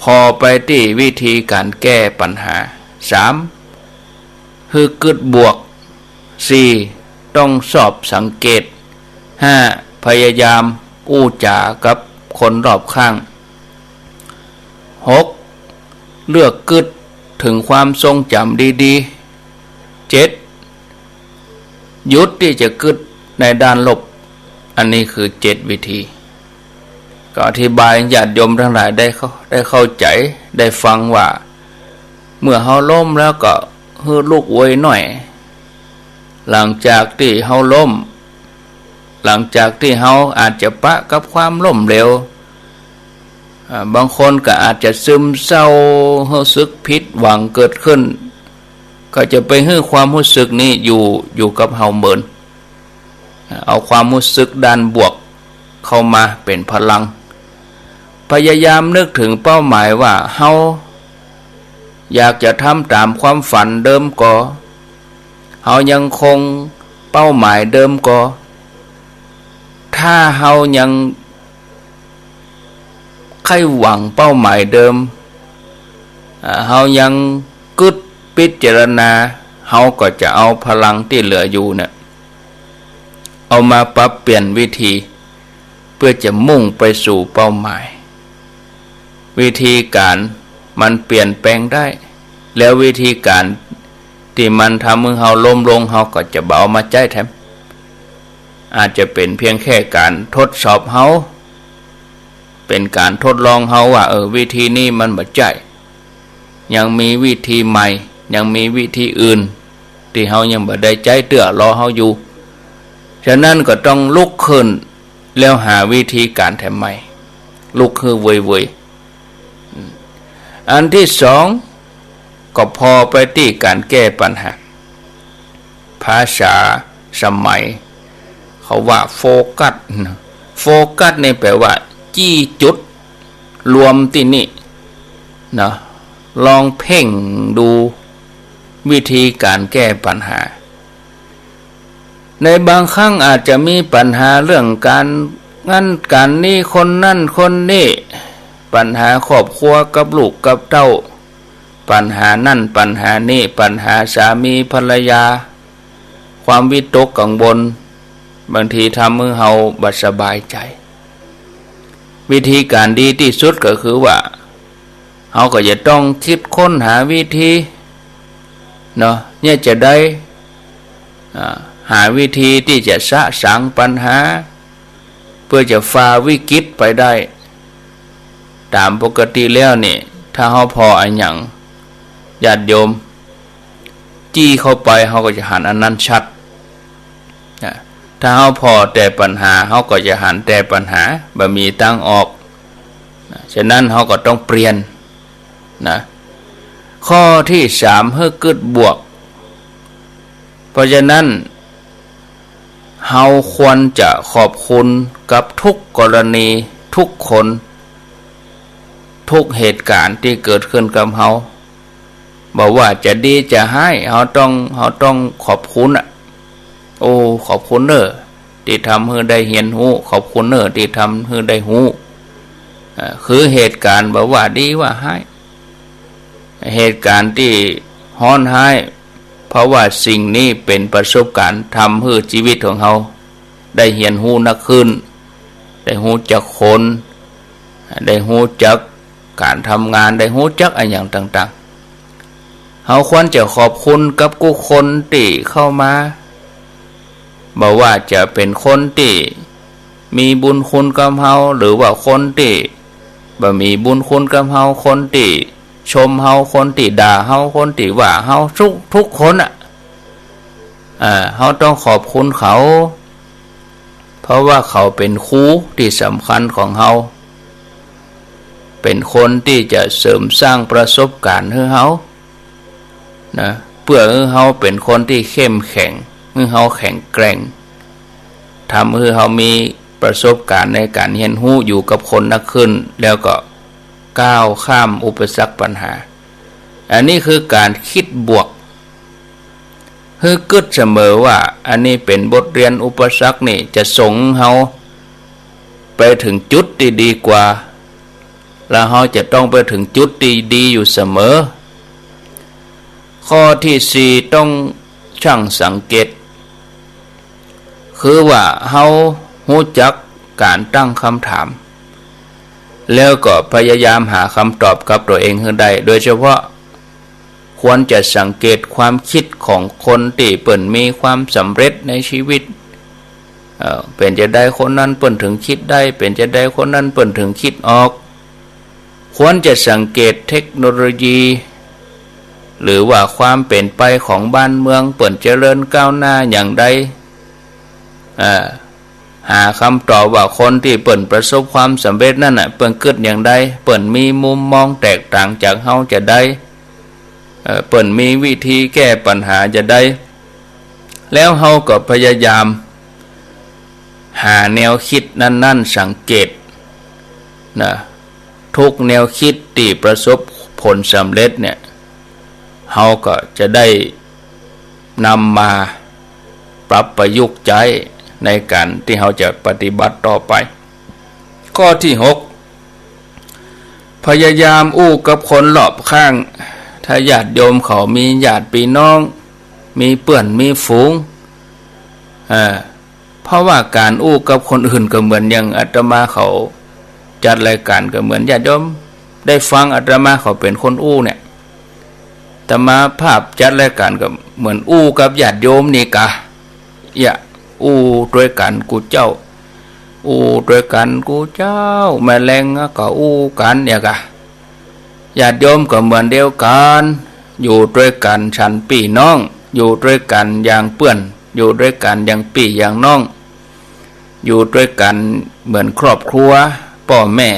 ผ่อไปตี้วิธีก๋านแก้ปัญหา สาม หื้อกึ๊ดบวก สี่ ต้องชอบสังเกต ห้า พยายามอู้จ๋ากับคนรอบข้าง หก เลือกกึ๊ดเถิงความทรงจ๋ำดีๆ เจ็ด หยุดตี้จะกึ๊ดในด้านลบ อันนี้คือเจ็ดวิธี ก็อธิบายญาติโยมตังหลายได้เข้า ได้เข้าใจ๋ ได้ฟังว่า เมื่อเฮาล้มแล้วก็หื้อลุกไวๆ หน่อย หลังจากตี้เฮาล้ม หลังจากตี้เฮาอาจจะปะกับความล้มเหลว อ่า บางคนก็อาจจะซึมเศร้า ฮู้สึกผิดหวังเกิดขึ้น ก็จะไปหื้อความฮู้สึกนี้อยู่ อยู่กับเฮาเหมิน เอาความฮู้สึกด้านบวกเข้ามาเป๋นพลัง พยายามนึกเถิงเป้าหมายว่าเฮาอยากจะทำต๋ามความฝันเดิมก่อ เฮายังคงเป้าหมายเดิมก่อ ถ้าเฮายังใค่หวังเป้าหมายเดิม อ่า เฮายังกึ๊ดพิจารณา เฮาก็จะเอาพลังตี้เหลืออยู่เนี่ย เอามาปรับเปลี่ยนวิธี เปื้อจะมุ่งไปสู่เป้าหมาย วิธีก๋านมันเปลี่ยนแปลงได้ แล้ววิธีก๋านตี้มันทำหื้อเฮาล้มลง เฮาก็จะบ่เอามาใจ๊แถม อาจจะเป๋นเพียงแค่ก๋านทดสอบเฮา เป๋นก๋านทดลองเฮาว่า เออ วิธีนี้มันบ่ใจ้ ยังมีวิธีใหม่ ยังมีวิธีอื่น ตี้เฮายังบ่ได้ใจ๊เตื้อ รอเฮาอยู่ ฉะนั้นก็ต้องลุกขึ้น แล้วหาวิธีก๋านแถมใหม่ ลุกหื้อเวยๆ อืม อันตี้สอง ก็ผ่อไปตี้ก๋านแก้ปัญหา ภาษาสมัยเขาว่าโฟกัสนะ โฟกัสนี่แปลว่าจี้จุด รวมตี้นี่เนาะ ลองเพ่งดูวิธีก๋านแก้ปัญหา ในบางครั้งอาจจะมีปัญหาเรื่องก๋าน งั้นก๋านนี้ คนนั้นคนนี้ ปัญหาครอบครัวกับลูกกับเต้า ปัญหานั่นปัญหานี้ ปัญหาสามีภรรยา ความวิตกกังวล บางทีทำหื้อเฮาบ่สบายใจ๋ วิธีก๋านดีตี้สุดก็คือว่า เฮาก็จะต้องกึ๊ดค้นหาวิธีเนาะ เนี่ยจะได้ อ่า หาวิธีตี้จะสะสางปัญหา เปื้อจะฝ่าวิกฤตไปได้ ต๋ามปกติแล้วนี่ ถ้าเฮาผ่ออะหยัง ญาติโยม จี้เข้าไป เฮาก็จะหันอันนั้นชัด นะ ถ้าเฮาผ่อแต่ปัญหา เฮาก็จะหันแต่ปัญหา บ่มีตางออก นะ ฉะนั้นเฮาก็ต้องเปลี่ยน นะ ข้อตี้สาม หื้อกึ๊ดบวก เพราะฉะนั้น เฮาควรจะขอบคุณกับทุกกรณี ทุกคน ทุกเหตุก๋ารณ์ตี้เกิดขึ้นกับเฮา บ่ว่าจะดีจะฮ้าย เฮาต้อง เฮาต้องขอบคุณอะ โอ้ ขอบคุณเน้อ ตี้ทำหื้อได้เฮียนฮู้ ขอบคุณเน้อ ตี้ทำหื้อได้ฮู้ อ่า คือเหตุก๋ารณ์บ่ว่าดีว่าฮ้าย เหตุก๋ารณ์ตี้ฮ้อนฮ้าย เพราะว่าสิ่งนี้เป๋นประสบก๋ารณ์ ทำหื้อจีวิตของเฮาได้เฮียนฮู้นักขึ้น ได้ฮู้จักคน ได้ฮู้จักก๋านทำงาน ได้ฮู้จักอะหยังต่างๆ เฮาควรจะขอบคุณกับกู้คนตี้เข้ามา บ่ว่าจะเป๋นคนตี้มีบุญคุณกับเฮา หรือว่าคนตี้บ่มีบุญคุณกับเฮา คนตี้ชมเฮา คนตี้ด่าเฮา คนตี้ว่าเฮา ทุก ทุกคนอะ อ่า เฮาต้องขอบคุณเขา เพราะว่าเขาเป๋นครูตี้สำคัญของเฮา เป๋นคนตี้จะเสริมสร้างประสบก๋ารณ์หื้อเฮา นะ เปื้อหื้อเฮาเป๋นคนตี้เข้มแข็ง หื้อเฮาแข็งแกร่ง ทำหื้อเฮามีประสบก๋ารณ์ในก๋านเฮียนฮู้อยู่กับคนนักขึ้น แล้วก็ก้าวข้ามอุปสรรคปัญหา อันนี้คือก๋านกึ๊ดบวก หื้อกึ๊ดเสมอว่า อันนี้เป๋นบทเรียน อุปสรรคนี่จะส่งเฮาไปเถิงจุดตี้ดีกว่า และเฮาจะต้องไปเถิงจุดตี้ดีอยู่เสมอ ข้อตี้สี่ ต้อง ช่างสังเกต คือว่าเฮาฮู้จักก๋านตั้งกำถาม แล้วก็พยายามหากำตอบกับตั๋วเองหื้อได้ โดยเฉพาะควรจะสังเกตความกึ๊ดของคนตี้เปิ้นมีความสำเร็จในชีวิต เอ่อ เป๋นจาใดคนนั้นเปิ้นเถิงกึ๊ดได้ เป๋นจาใดคนนั้นเปิ้นเถิงกึ๊ดออก ควรจะสังเกตเทคโนโลยี หรือว่าความเป๋นไปของบ้านเมืองเปิ้นเจริญก้าวหน้าอย่างใด อ่า หากำตอบว่าคนตี้เปิ้นประสบความสำเร็จนั้นน่ะ เปิ้นกึ๊ดอย่างใด เปิ้นมีมุมมองแตกต่างจากเฮาจาใด เอ่อ เปิ้นมีวิธีแก้ปัญหาจาใด แล้วเฮาก็พยายามหาแนวกึ๊ดนั้นๆ สังเกตนะ ทุกแนวกึ๊ดตี้ประสบผลสำเร็จเนี่ย เฮาก็จะได้นำมาปรับประยุกต์ใจ๊ในก๋านตี้เฮาจะปฏิบัติต่อไป ข้อตี้หก พยายามอู้กับคนรอบข้าง ถ้าญาติโยมเขามีญาติปี้น้อง มีเปื้อนมีฝูง เอ่อ เพราะว่าก๋านอู้กับคนอื่นก็เหมือนอย่างอาตมาเขาจัดรายก๋านก็เหมือนญาติโยมได้ฟังอาตมาเขาเป๋นคนอู้เนี่ย อาตมาภาพจัดรายก๋านก็เหมือนอู้กับญาติโยมนี่กา เยียะ อู้ตวยกั๋นกู้เจ้า อู้ตวยกั๋นกู้เจ้า แมลงก็อู้กั๋นเยียะกา ญาติโยมก็เหมือนเดียวกั๋น อยู่ตวยกั๋นฉันปี้น้อง อยู่ตวยกั๋นอย่างเปื้อน อยู่ตวยกั๋นอย่างปี้อย่างน้อง อยู่ตวยกั๋นเหมือนครอบครัวป้อแม่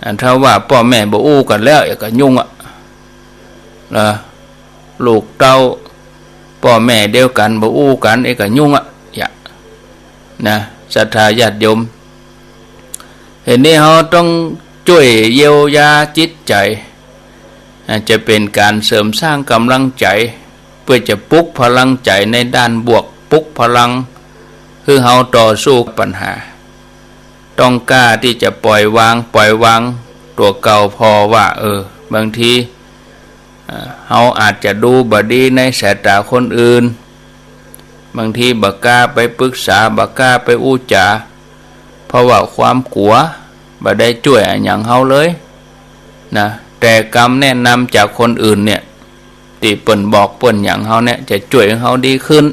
อันถ้าว่าป้อแม่บ่อู้กั๋นแล้ว เยียะก็ยุ่งอะ นะ ลูกเต้าป้อแม่เดียวกั๋นบ่อู้กั๋น เยียะก็ยุ่งอะ เยียะ นะ ศรัทธาญาติโยม เหตุนี้เฮาต้องจ้วยเยียวยาจิตใจ๋ อาจจะเป๋นก๋านเสริมสร้างก๋ำลังใจ๋ เปื้อจะปลุกพลังใจ๋ในด้านบวก ปลุกพลังหื้อเฮาต่อสู้ปัญหา ต้องกล้าตี้จะปล่อยวาง ปล่อยวางตั๋วเก่าผ่อว่า เออ บางที อ่า เฮาอาจจะดูบ่ดีในสายต๋าคนอื่น บางทีบ่กล้าไปปรึกษา บ่กล้าไปอู้จ๋า เพราะว่าความกั๋ว บ่ได้จ้วยอะหยังเฮาเลย นะ แต่กำแนะนำจากคนอื่นเนี่ย ตี้เปิ้นบอกเปิ้นหยังเฮาเนี่ย จะจ้วยหื้อเฮาดีขึ้น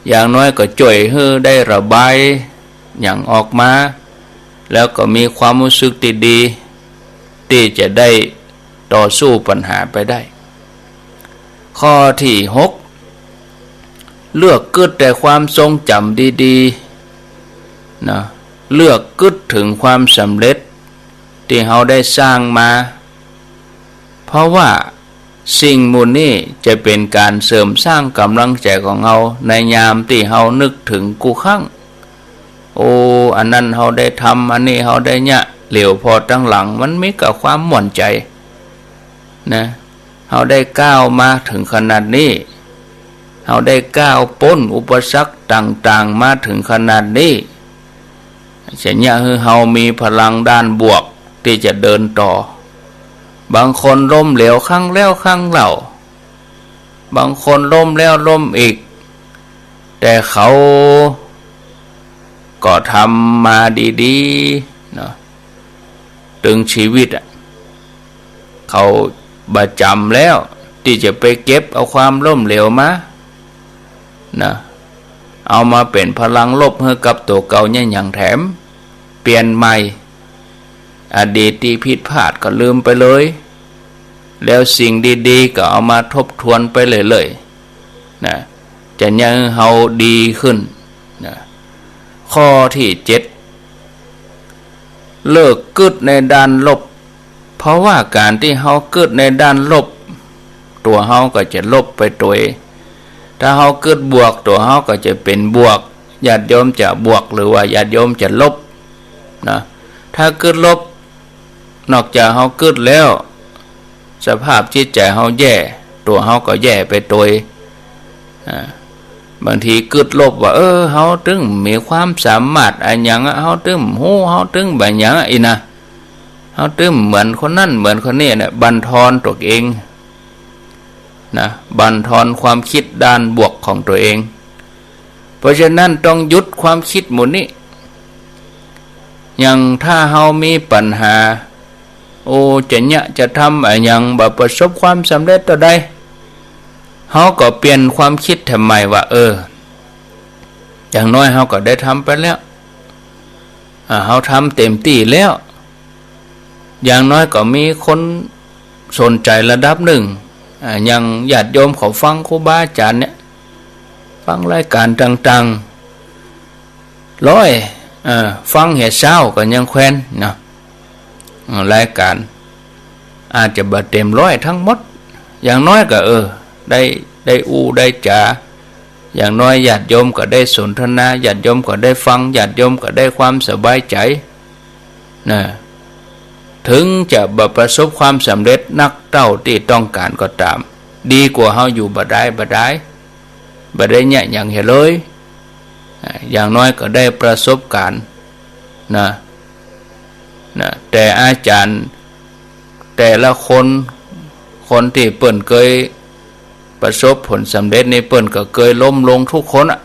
อย่างน้อยก็จ้วยหื้อได้ระบายหยังออกมา แล้วก็มีความฮู้สึกตี้ดี ตี้จะได้ต่อสู้ปัญหาไปได้ ข้อตี้หก เลือกกึ๊ดแต่ความทรงจ๋ำดีๆ นะ เลือกกึ๊ดเถิงความสำเร็จตี้เฮาได้สร้างมา เพราะว่าสิ่งหมู่นี้จะเป๋นก๋านเสริมสร้างก๋ำลังใจ๋ของเฮา ในยามตี้เฮานึกเถิงกู้ครั้ง โอ้ อันนั้นเฮาได้ทำ อันนี้เฮาได้เยียะ เหลียวผ่อตังหลัง มันมีก้าความม่วนใจ๋ นะ เฮาได้ก้าวมาเถิงขนาดนี้ เฮาได้ก้าวป๊นอุปสรรคต่างๆ มาเถิงขนาดนี้ จะเยียะหื้อเฮามีพลังด้านบวกตี้จะเดินต่อ บางคนล้มเหลวครั้งแล้วครั้งเล่า บางคนล้มแล้วล้มอีก แต่เขาก็ทำมาดีๆ เนาะ ตึงชีวิตอะ เขาบ่จ๋ำแล้วตี้จะไปเก็บเอาความล้มเหลวมา นะ เอามาเป๋นพลังลบหื้อกับตั๋วเก่าเยียะหยังแถม เปลี่ยนใหม่ อดีตตี้ผิดพลาดก็ลืมไปเลย แล้วสิ่งดีๆ ก็เอามาทบทวนไปเรื่อยๆ นะ จะเยียะหื้อเฮาดีขึ้น นะ ข้อตี้เจ็ด เลิกกึ๊ดในด้านลบ เพราะว่าก๋านตี้เฮากึ๊ดในด้านลบ ตั๋วเฮาก็จะลบไปตวย ถ้าเฮากึ๊ดบวก ตั๋วเฮาก็จะเป๋นบวก ญาติโยมจะบวกหรือว่าญาติโยมจะลบ นะ ถ้ากึ๊ดลบ นอกจากเฮากึ๊ดแล้ว สภาพจิตใจ๋เฮาแย่ ตั๋วเฮาก็แย่ไปตวย อ่า บางทีกึ๊ดลบว่า เออ เฮาตึงมีความสามารถอะหยังอะ เฮาตึงฮู้ เฮาตึงบ่าหยังอะ อี้นะ เฮาตึงเหมือนคนนั้นเหมือนคนนี้เนี่ย บั่นทอนตั๋วเอง นะ บั่นทอนความกึ๊ดด้านบวกของตั๋วเอง เพราะฉะนั้นต้องหยุดความกึ๊ดหมู่นี้ อย่างถ้าเฮามีปัญหา โอ้ จะเยียะจะทำอะหยังบ่ประสบความสำเร็จเต้าใด เฮาก็เปลี่ยนความกึ๊ดแถมใหม่ว่า เออ อย่างน้อยเฮาก็ได้ทำไปแล้ว อ่า เฮาทำเต็มตี้แล้ว อย่างน้อยก็มีคนสนใจ๋ระดับนึ่ง อ่า อย่างญาติโยมเขาฟังครูบาอาจ๋ารย์เนี่ย ฟังรายก๋านต่างๆ ร้อย เอ่อ ฟังเหียเซ้าก็ยังแควนเนาะ เอ่อ รายก๋าน อาจจะบ่เต็มร้อยตึงหมด อย่างน้อยก็ เออ ได้ ได้อู้ได้จ๋า อย่างน้อยญาติโยมก็ได้สนทนา ญาติโยมก็ได้ฟัง ญาติโยมก็ได้ความสบายใจ๋ นะ เถิงจะบ่ประสบความสำเร็จนักเต้าตี้ต้องก๋านก็ต๋าม ดีกว่าเฮาอยู่บ่ได้บ่ได้ บ่ได้เยียะหยังเหียเลย อ่า อย่างน้อยก็ได้ประสบก๋ารณ์ นะ นะ แต่อาจ๋ารย์แต่ละคน คนตี้เปิ้นเกยประสบผลสำเร็จนี่ เปิ้นก็เกยล้มลงกู้คนอะ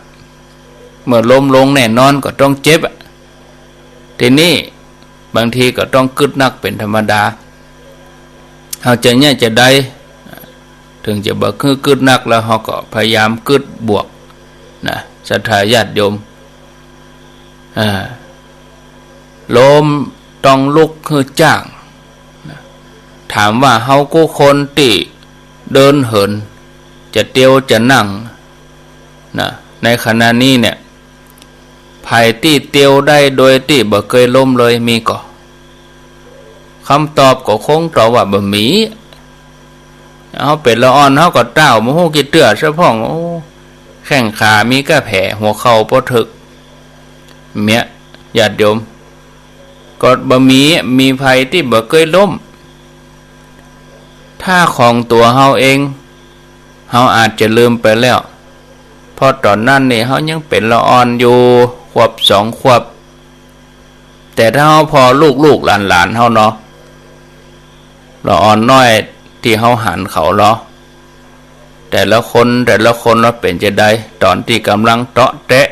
เมื่อล้มลงแน่นอนก็ต้องเจ็บอะ ทีนี้บางทีก็ต้องกึ๊ดนักเป๋นธรรมดา เฮาจะเยียะจะใด เถิงจะบ่กึ๊ดนักแล้ว เฮาก็พยายามกึ๊ดบวกนะ ศรัทธาญาติโยม อ่า ล้มต้องลุกหื้อจ้างนะ ถามว่าเฮากู้คนตี้เดินเหิน จะเตียวจะนั่งนะ ในขณะนี้เนี่ย ใผตี้เตียวได้โดยตี้บ่เกยล้มเลยมีก่อ คำตอบก็คงตอบว่าบ่มี เฮาเป๋นละอ่อนเฮาก็ต้าวบ่ฮู้กี่เตื้อซะพ่อง โอ้ แข้งขามีก้าแผล หัวเข่าปอเถิก เมี้ย ญาติโยม ก็บ่มี มีใผตี้บ่เกยล้ม ถ้าของตั๋วเฮาเอง เฮาอาจจะลืมไปแล้ว เพราะต๋อนนั้นนี่เฮายังเป๋นละอ่อนอยู่ ขวบสองขวบ แต่ถ้าเฮาผ่อลูกๆหลานๆเฮาเนาะ ละอ่อนน้อยตี้เฮาหันเขาเนาะ แต่ละคน แต่ละคนว่าเป๋นจาใด ต๋อนตี้ก่ำลังเตาะแตะ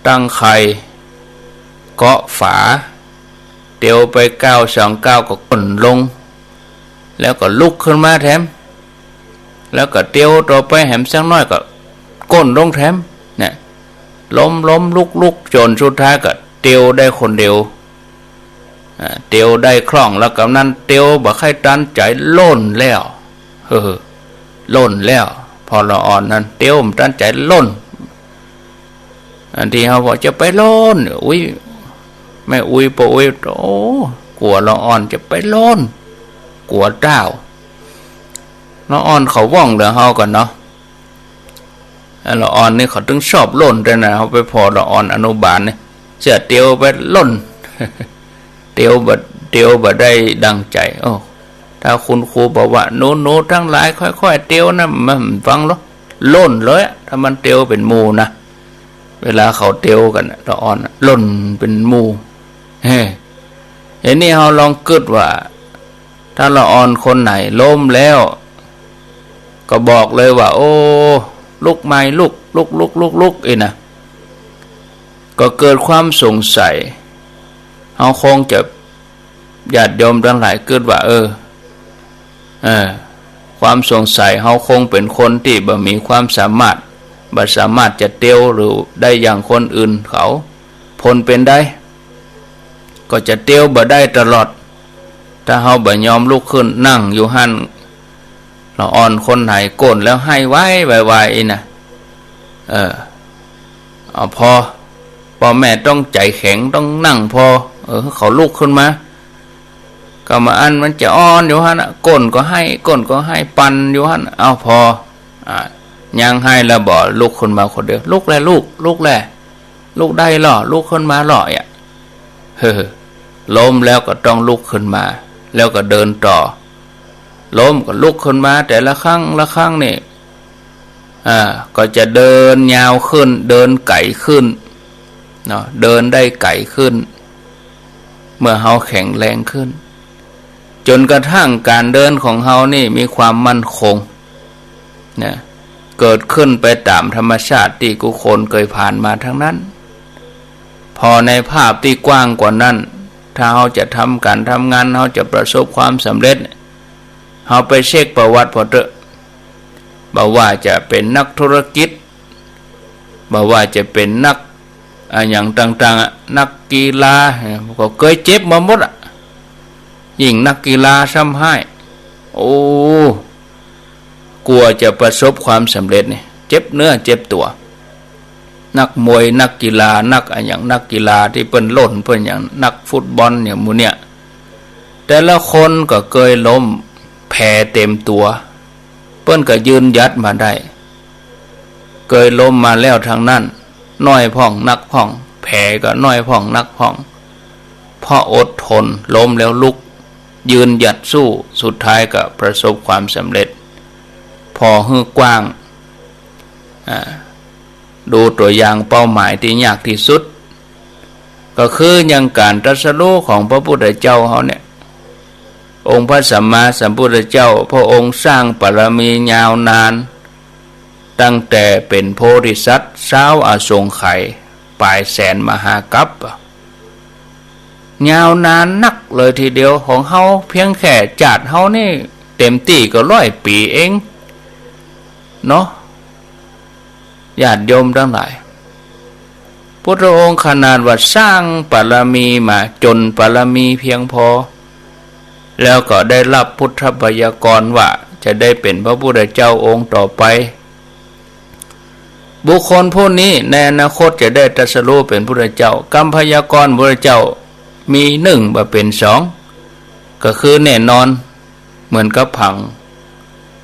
ตั้งไข่ เกาะฝา เตียวไปก้าวสองก้าวก็ก้นลง แล้วก็ลุกขึ้นมาแถม แล้วก็เตียวต่อไปแหมสักหน้อยก็ก้นลงแถม เนี่ย ล้มๆลุกๆ จ๋นสุดท้ายก็เตียวได้คนเดียว อ่า เตียวได้คล่อง แล้วก่ำนั้นเตียวบ่ใค่ตันใจ๋ล่นแล้ว เออ ล่นแล้ว ผ่อละอ่อนนั้นเตียวบ่ตันใจ๋ล่น อันตี้เฮาบอกจะไปล่น อุ๊ย แม่อุ๊ย ป้ออุ๊ย โอ้ กั๋วละอ่อนจะไปล่น กั๋วต้าว ละอ่อนเขาว่องเหลือเฮาก่อนเนาะ อันละอ่อนนี่เขาตึงชอบล่นแต๊นะ เฮาไปผ่อละอ่อนอนุบาลนี่ เสียเตียวไปล่น เตียวบ่ เตียวบ่ได้ดังใจ๋ โอ้ ถ้าคุณครูบอกว่า หนูๆตังหลายค่อยๆเตียวนะ มันฟังหรอ ล่นเลยอะ ถ้ามันเตียวเป๋นหมู่นะ เวลาเขาเตียวกั๋นน่ะ ละอ่อนน่ะ ล่นเป๋นหมู่ เฮ้ ทีนี้เฮาลองกึ๊ดว่า ถ้าละอ่อนคนไหนล้มแล้ว ก็บอกเลยว่า โอ้ ลุกใหม่ลุก ลุก ลุก ลุก ลุก อี้นะ ก็เกิดความสงสัย เฮาคงจะ ญาติโยมตังหลายกึ๊ดว่า เออ เออ ความสงสัยเฮาคงเป๋นคนตี้บ่มีความสามารถ บ่สามารถจะเตียวหรือได้อย่างคนอื่นเขา ผลเป๋นใด ก็จะเตียวบ่ได้ตลอด ถ้าเฮาบ่ยอมลุกขึ้นนั่งอยู่หั้น ละอ่อนคนไหนก้นแล้วไห้ไวไวๆนะ เออ เอาผ่อ ป้อแม่ต้องใจ๋แข็ง ต้องนั่งผ่อ เออ เขาลุกขึ้นมา ก็บ่อั้นมันจะอ่อนอยู่หั้นน่ะ ก้นก็ไห้ ก้นก็ไห้ ปั่นอยู่หั้นน่ะ เอาผ่อ อ่า ยังไห้แล้วบ่ ลุกขึ้นมาคนเดียว ลุกแลลูก ลุกแล ลุกได้ล่อ ลุกขึ้นมาล่อ เนี่ย เฮ้อ ล้มแล้วก็ต้องลุกขึ้นมา แล้วก็เดินต่อ ล้มก็ลุกขึ้นมาแต่ละครั้งละครั้งนี่ อ่า ก็จะเดินยาวขึ้น เดินไก๋ขึ้น เนาะ เดินได้ไก๋ขึ้น เมื่อเฮาแข็งแรงขึ้น จ๋นกระทั่งก๋านเดินของเฮานี่มีความมั่นคง นะ เกิดขึ้นไปต๋ามธรรมชาติตี้กู้คนเกยผ่านมาตังนั้น ผ่อในภาพตี้กว้างกว่านั้น ถ้าเฮาจะทำก๋านทำงาน เฮาจะประสบความสำเร็จ เฮาไปเช็คประวัติผ่อเต๊อะ บ่ว่าจะเป๋นนักธุรกิจ บ่ว่าจะเป๋นนัก อะหยังต่างๆ อะ นักกีฬา ก็เกยเจ็บมาหมดอะ ยิ่งนักกีฬาซ้ำฮ้าย โอ้ กัวจะประสบความสำเร็จนี่ เจ็บเนื้อเจ็บตั๋ว นักมวย นักกีฬา นักอะหยัง นักกีฬาตี้เปิ้นล่น เปิ้นหยัง นักฟุตบอลเนี่ย หมู่เนี่ย แต่ละคนก็เกยล้ม แผลเต็มตั๋ว เปิ้นก็ยืนหยัดมาได้ เกยล้มมาแล้วตังนั้น น้อยพ่องนักพ่อง แผลก็น้อยพ่องนักพ่อง เพราะอดทน ล้มแล้วลุก ยืนหยัดสู้ สุดท้ายก็ประสบความสำเร็จ ผ่อหื้อกว้าง อ่า ดูตั๋วอย่างเป้าหมายตี้ยากตี้สุด ก็คืออย่างก๋านตรัสรู้ของพระพุทธเจ้าเฮาเนี่ย องค์พระสัมมาสัมพุทธเจ้า พระองค์สร้างบารมียาวนาน ตั้งแต่เป๋นโพธิสัตว์ ซาวอสงไขย ป๋ายแสนมหากัปปะ ยาวนานนักเลยทีเดียว ของเฮาเพียงแค่จาติเฮานี่เต็มตี้ก็ร้อยปี๋เองเนาะ ญาติโยมตังหลาย พุทธองค์ขนาดว่าสร้างบารมีมาจ๋นบารมีเพียงพอ แล้วก็ได้ฮับพุทธพยากรณ์ว่าจะได้เป๋นพระพุทธเจ้าองค์ต่อไป บุคคลผู้นี้ในอนาคตจะได้ตรัสรู้เป๋นพุทธเจ้า กำพยากรณ์พุทธเจ้ามีนึ่งบ่เป๋นสอง ก็คือแน่นอน เหมือนกับผัง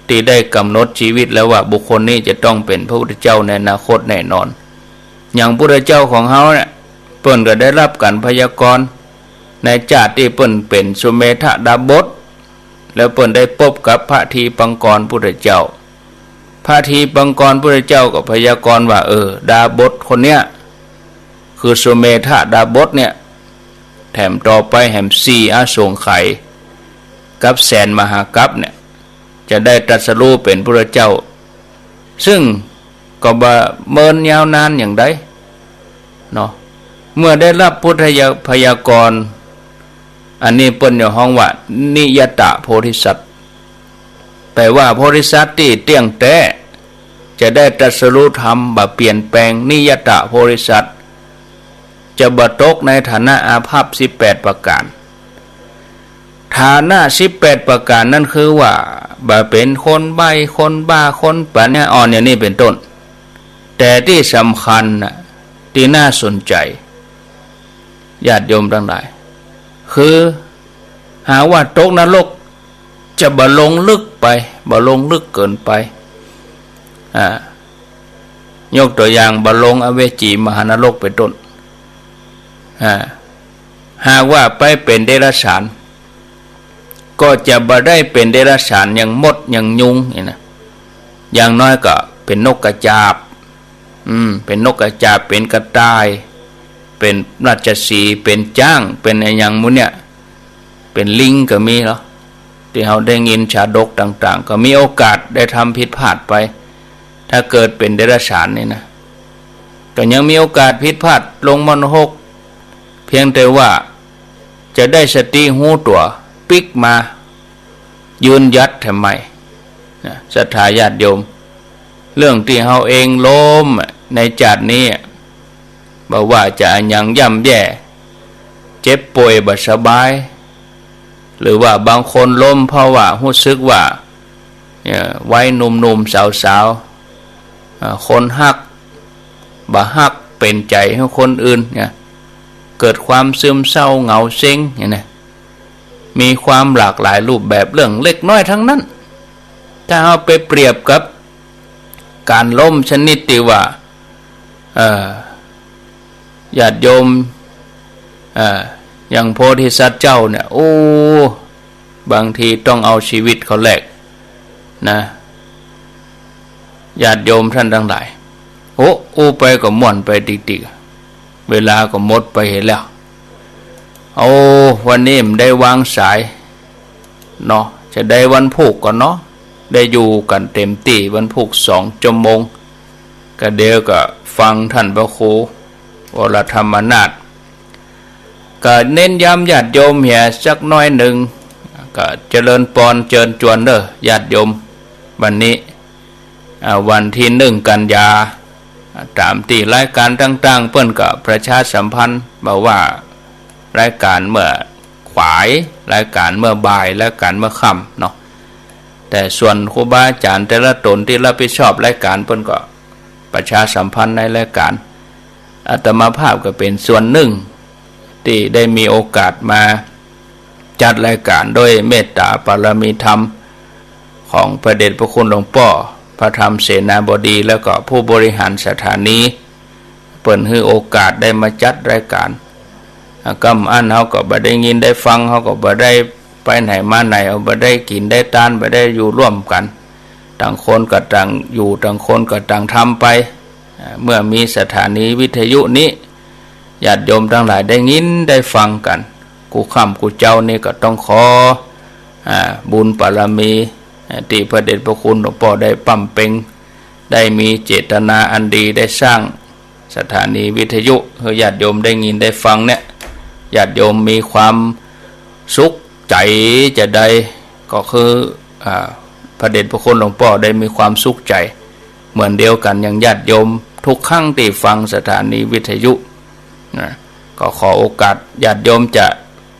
ตี้ได้ก๋ำหนดจีวิตแล้วว่าบุคคลนี้จะต้องเป๋นพระพุทธเจ้าในอนาคตแน่นอน อย่างพุทธเจ้าของเฮาเนี่ย เปิ้นก็ได้ฮับก๋านพยากรณ์ ในจาติตี้เปิ้นเป๋นสุเมธดาบส แล้วเปิ้นได้ปบกับพระทีปังกรพุทธเจ้า พระทีปังกรพุทธเจ้าก็พยากรณ์ว่า เออ ดาบสคนเนี้ย คือสุเมธดาบสเนี่ย แถมต่อไปแหมสี่อสงไขย กับแสนมหากัปเนี่ย จะได้ตรัสรู้เป๋นพุทธเจ้า ซึ่งก็บ่เมินยาวนานอย่างใดเนาะ เมื่อได้ฮับพุทธพยากรณ์ อันนี้เปิ้นจะฮ้องว่านิยตโพธิสัตว์ แปลว่าโพธิสัตว์ตี้เตี้ยงแต๊ จะได้ตรัสรู้ธรรมบ่เปลี่ยนแปลง นิยตโพธิสัตว์ จะบ่ตกในฐานะอาภัพสิบแปดประก๋าน ฐานะสิบแปดประก๋านนั้นคือว่า บ่เป๋นคนใบ้ คนบ้า คนปัญญาอ่อน อย่างนี้เป๋นต้น แต่ตี้สำคัญน่ะ ตี้น่าสนใจ๋ ญาติโยมตังหลาย คือ หากว่าตกนรก จะบ่ลงลึกไป บ่ลงลึกเกินไป อ่า ยกตั๋วอย่าง บ่ลงอเวจีมหานรกเป๋นต้น อ่า หากว่าไปเป๋นเดรัจฉาน ก็จะบ่ได้เป๋นเดรัจฉานอย่างมดอย่างยุงนี่นะ อย่างน้อยก็เป๋นนกกระจาบ อืม เป๋นนกกระจาบ เป๋นกระต่าย เป๋นราชสีห์ เป๋นจ๊าง เป๋นอะหยังหมู่เนี่ย เป๋นลิงก็มีเหรอ ตี้เฮาได้ยินชาดกต่างๆ ก็มีโอกาสได้ทำผิดพลาดไป ถ้าเกิดเป๋นเดรัจฉานนี่นะ ก็ยังมีโอกาสผิดพลาดลงมนรก เพียงแต่ว่าจะได้สติฮู้ตั๋วปิ๊กมา ยืนหยัดแถมใหม่นะ ศรัทธาญาติโยม เรื่องตี้เฮาเองล้มในจาตินี้ บ่ว่าจะอะหยังย่ำแย่ เจ็บป่วยบ่สบาย หรือว่าบางคนล้มเพราะว่าฮู้สึกว่า เนี่ย วัยหนุ่มๆ สาวๆ อ่า คนฮักบ่ฮัก เป๋นใจ๋หื้อคนอื่นเนี่ย เกิดความซึมเศร้าเหงาเซ็งเนี่ยนะ มีความหลากหลายรูปแบบ เรื่องเล็กน้อยตังนั้น ถ้าเฮาไปเปรียบกับก๋านล้มชนิดตี้ว่า เอ่อ ญาติโยม เอ่อ อย่างโพธิสัตว์เจ้าเนี่ย โอ้ บางทีต้องเอาจีวิตเขาแลกนะ ญาติโยมต้านตังหลาย โอ้ อู้ไปก็ม่วนไปติกๆ เวลาก็หมดไปเหียแล้ว โอ้ วันนี้บ่ได้วางสายเนาะ จะได้วันพูกก่อนเนาะ ได้อยู่กั๋นเต๋มตี้วันพูกสองจั่วโมง ก็เดี๋ยวก็ฟังต้านพระครูวรธรรมนาถ ก็เน้นย้ำญาติโยมเหียสักน้อยนึ่ง ก็เจริญปอนเจิญจวนเน่อญาติโยม วันนี้ อ่า วันตี้นึ่งกันยา อ่า ต๋ามตี้รายก๋านต่างๆ เปิ้นก็ประชาสัมพันธ์มาว่ารายก๋านเมื่อขวาย รายก๋านเมื่อบ่าย รายก๋านเมื่อค่ำเนาะ แต่ส่วนครูบาอาจ๋ารย์แต่ละต๋นตี้รับผิดชอบรายก๋านเปิ้นก็ประชาสัมพันธ์ในรายก๋าน อาตมาภาพก็เป๋นส่วนนึ่งตี้ได้มีโอกาสมาจัดรายก๋านโดยเมตต๋าปารมีธรรมของพระเดชพระคุณหลวงป้อ พระธรรมเสนาบดี แล้วก็ผู้บริหารสถานี เปิ้นหื้อโอกาสได้มาจัดรายก๋าน อ่า กำอั้นเฮาก็บ่ได้ยินได้ฟัง เฮาก็บ่ได้ไปไหนมาไหน เฮาบ่ได้กิ๋นได้ตาน บ่ได้อยู่ร่วมกั๋น ต่างคนก็ต่างอยู่ ต่างคนก็ต่างทำไป อ่า เมื่อมีสถานีวิทยุนี้ ญาติโยมตังหลายได้ยินได้ฟังกั๋น กู้ค่ำกู้เจ๊านี่ก็ต้องขอ อ่า บุญปารมี อ่า ตี้พระเดชพระคุณหลวงป้อได้ปำเป็ง ได้มีเจตนาอันดี ได้สร้างสถานีวิทยุหื้อญาติโยมได้ยินได้ฟังเนี่ย ญาติโยมมีความสุขใจ๋จาใด ก็คือ อ่า พระเดชพระคุณหลวงป้อได้มีความสุขใจ๋เหมือนเดียวกั๋นอย่างญาติโยมทุกครั้งตี้ฟังสถานีวิทยุนะ ก็ขอโอกาสญาติโยมจะ